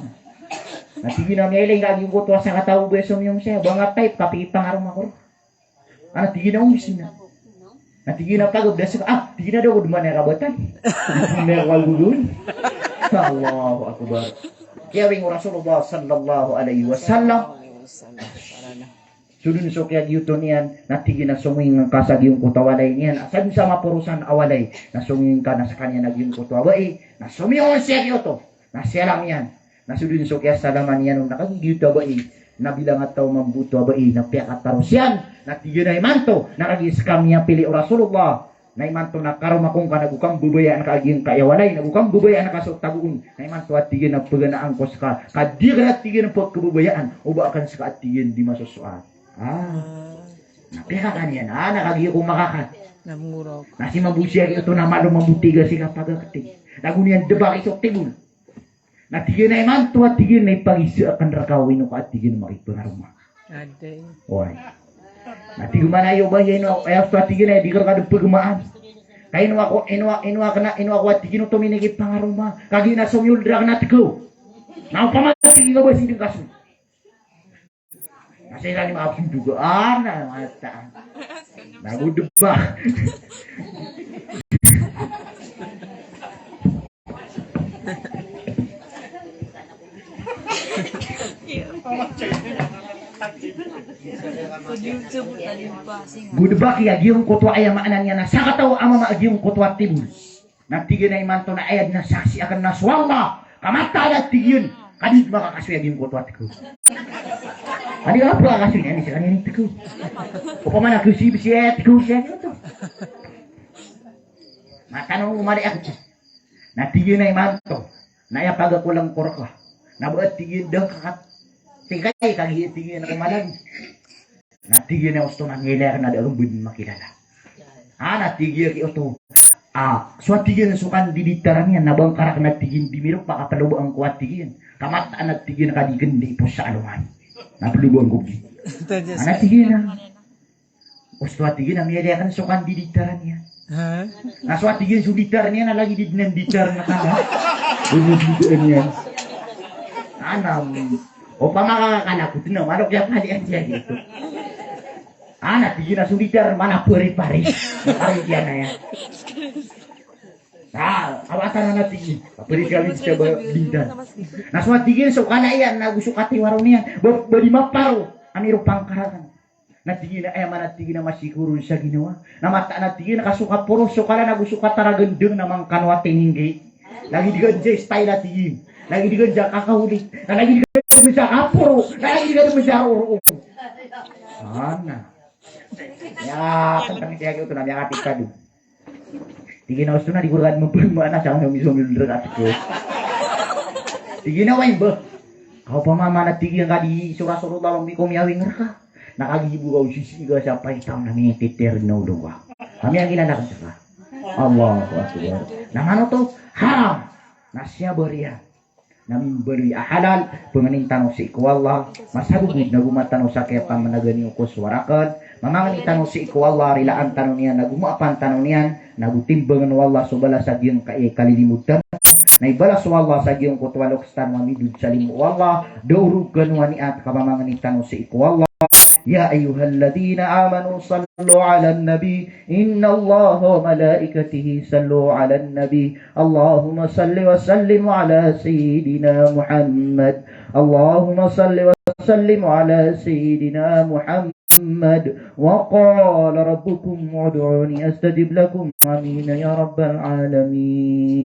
Na tig iyan a miyailay ka giyangkoto a sakataw o ba somiyong saya, ba nga tayp ka pikipangaroma ko. Ana, tig iyan a ongsi na. Na tig iyan a pagabdas ka, ah, tig iyan a da ko dman iyan kabatan. Tig iyan a walulun. Allahu Akbar. Kiyawing o Rasulullah sallallahu alaihi wasallam. So dn so kiyagiyoto niyan, na tig iyan a somiyong ka sa giyangkoto a walay niyan. Sa dn sa maporosan a walay, na somiyong ka na skaniyan a giyangkoto a bai, na somiyong on siyagiyoto. Na siyalam iyan. Na so dn so kiyasalaman iyan on na kagiya giyoto a bai na bilang a taw a mambo oto a bai na piyakataros iyan. Na tig iyan a imanto na kagiya ska miyapili o Rasulullah. Na imanto na karoma kon ka na go kambabaya an ka a giyangkaya walay, na go kambabaya an ka so tagoon. Na imanto a tig iyan a paganaan ko ska ka di ka na tig iyan a pkhababayaan o ba akn ska a tig iyan di masosoat. Ah. Na piyakakan iyan. Ah, na kagiya ko makakan. Na si mambo siyagiyoto na malo mambo tiga si kapagakti. Na go niyan dbaki so tibol. Na tig iyan a imanto a tig iyan na ipagisa akn rka o ino ka a tig iyan a makipangaroma. Oway. Na tig iyan a iyo ba ino, aya osto a tig iyan a di ka rka dn pagamaan. Ka ino ako, ino a-, ino akn a, ino ako a tig iyan oto minikipangaroma. Kagiya na somiyold rakn a tkaw. Na opama tig iyan ka ba si dn ka so. Na sii sa ni maapn dogaan na mataan. Na go dbak. Go dbak iyan giyangkoto a aya maana niyan na sakataw a mama a giyangkoto a tibol. Na tig iyan a imanto na aya dn a saksi akn na so Allah. Ka mataan a tig iyan ka di makakasoy a giyangkoto a tkaw. Ka di ka makakasoy na ini skaniyan i tkaw. Opama na kasiya bs iyan a tkaw siyagiyoto. Mataan o mali akn. Na tig iyan a imanto na aya pagakolang ko rka. Na ba tig iyan dn kakat. Tig iyan kagiya tig iyan ko malan. Na tig iyan a osto na ngilay akn a da akn bn makilala. Ah, na tig iyan ki oto. Ah, so a tig iyan so kandiditaran iyan na bangkarak na tig iyan di mirok pakapalobaan ko a tig iyan. Ka mataan a tig iyan ka di kn di pos sa alongan. Na palobaan ko gi. Ah, na tig iyan a osto a tig iyan a miyada akn so kandiditaran iyan. Ha? Na so a tig iyan so ditaran iyan a lagid i dn a ditaran a kanda. Dn a ditaran iyan. Anam. Opama ka kalakot na, marok iyan pali an siyagiyoto. Ana tig iyan a so ditaran mana pari-pari. Pari iyan aya. Ah, awatan ana tig iyan. Pari kami sa ba bintan. Na so a tig iyan so kala iyan na go so katiwaro niyan. Ba, ba di maparo. Amiro pangkarakan. Na tig iyan a aya man a tig iyan a masikor on sa ginawa. Na mataan a tig iyan ka so kaporo so kala na go so kataragndng na mangkano a tininggi. Lagid i ka dn sa style a tig iyan. Lagid i ka dn sa kakaholi. Na lagid i ka dn sa kaporo. Na lagid i ka dn sa roro. Ana. Ya, tentang siyagiyoto na miyakapikado. Tig iyan a osto na di ko rka dn mapamaana sa kano misomil rka tkaw. Tig iyan a oway ba. Ka opama man a tig iyan ka di so Rasulullah a miko miyawing rka. Na kagiya bo ka o sisii ka sa paitaw na minititir na olo ka. Ka miyakilala ka ska. Allahu Akbar. Na mano oto? Haram. Na siya bariya. Na mimbaloy a halal, pangnin tano sii ko Allah, masagogod na goma tano sa kiyapamanagan iyo ko sowara akn, mamangni tano sii ko Allah, rilaan tano niyan, na gomaapan tano niyan, na go timbangn o Allah so balas a giyangkai a kalilimod tano, na ibalas o Allah sa giyangkoto a loks tano a midod sa limo o Allah, da orog kano a niyat ka mamangni tano sii ko Allah. Ya ayyuhalladhina amanu sallu alan nabi, innallaha wa malaikatahu yusalluna alan nabi. اللهم صل وسلم على سيدنا محمد. اللهم صل وسلم على سيدنا محمد. وقال ربكم ادعوني أستجب لكم. آمين يا رب العالمين.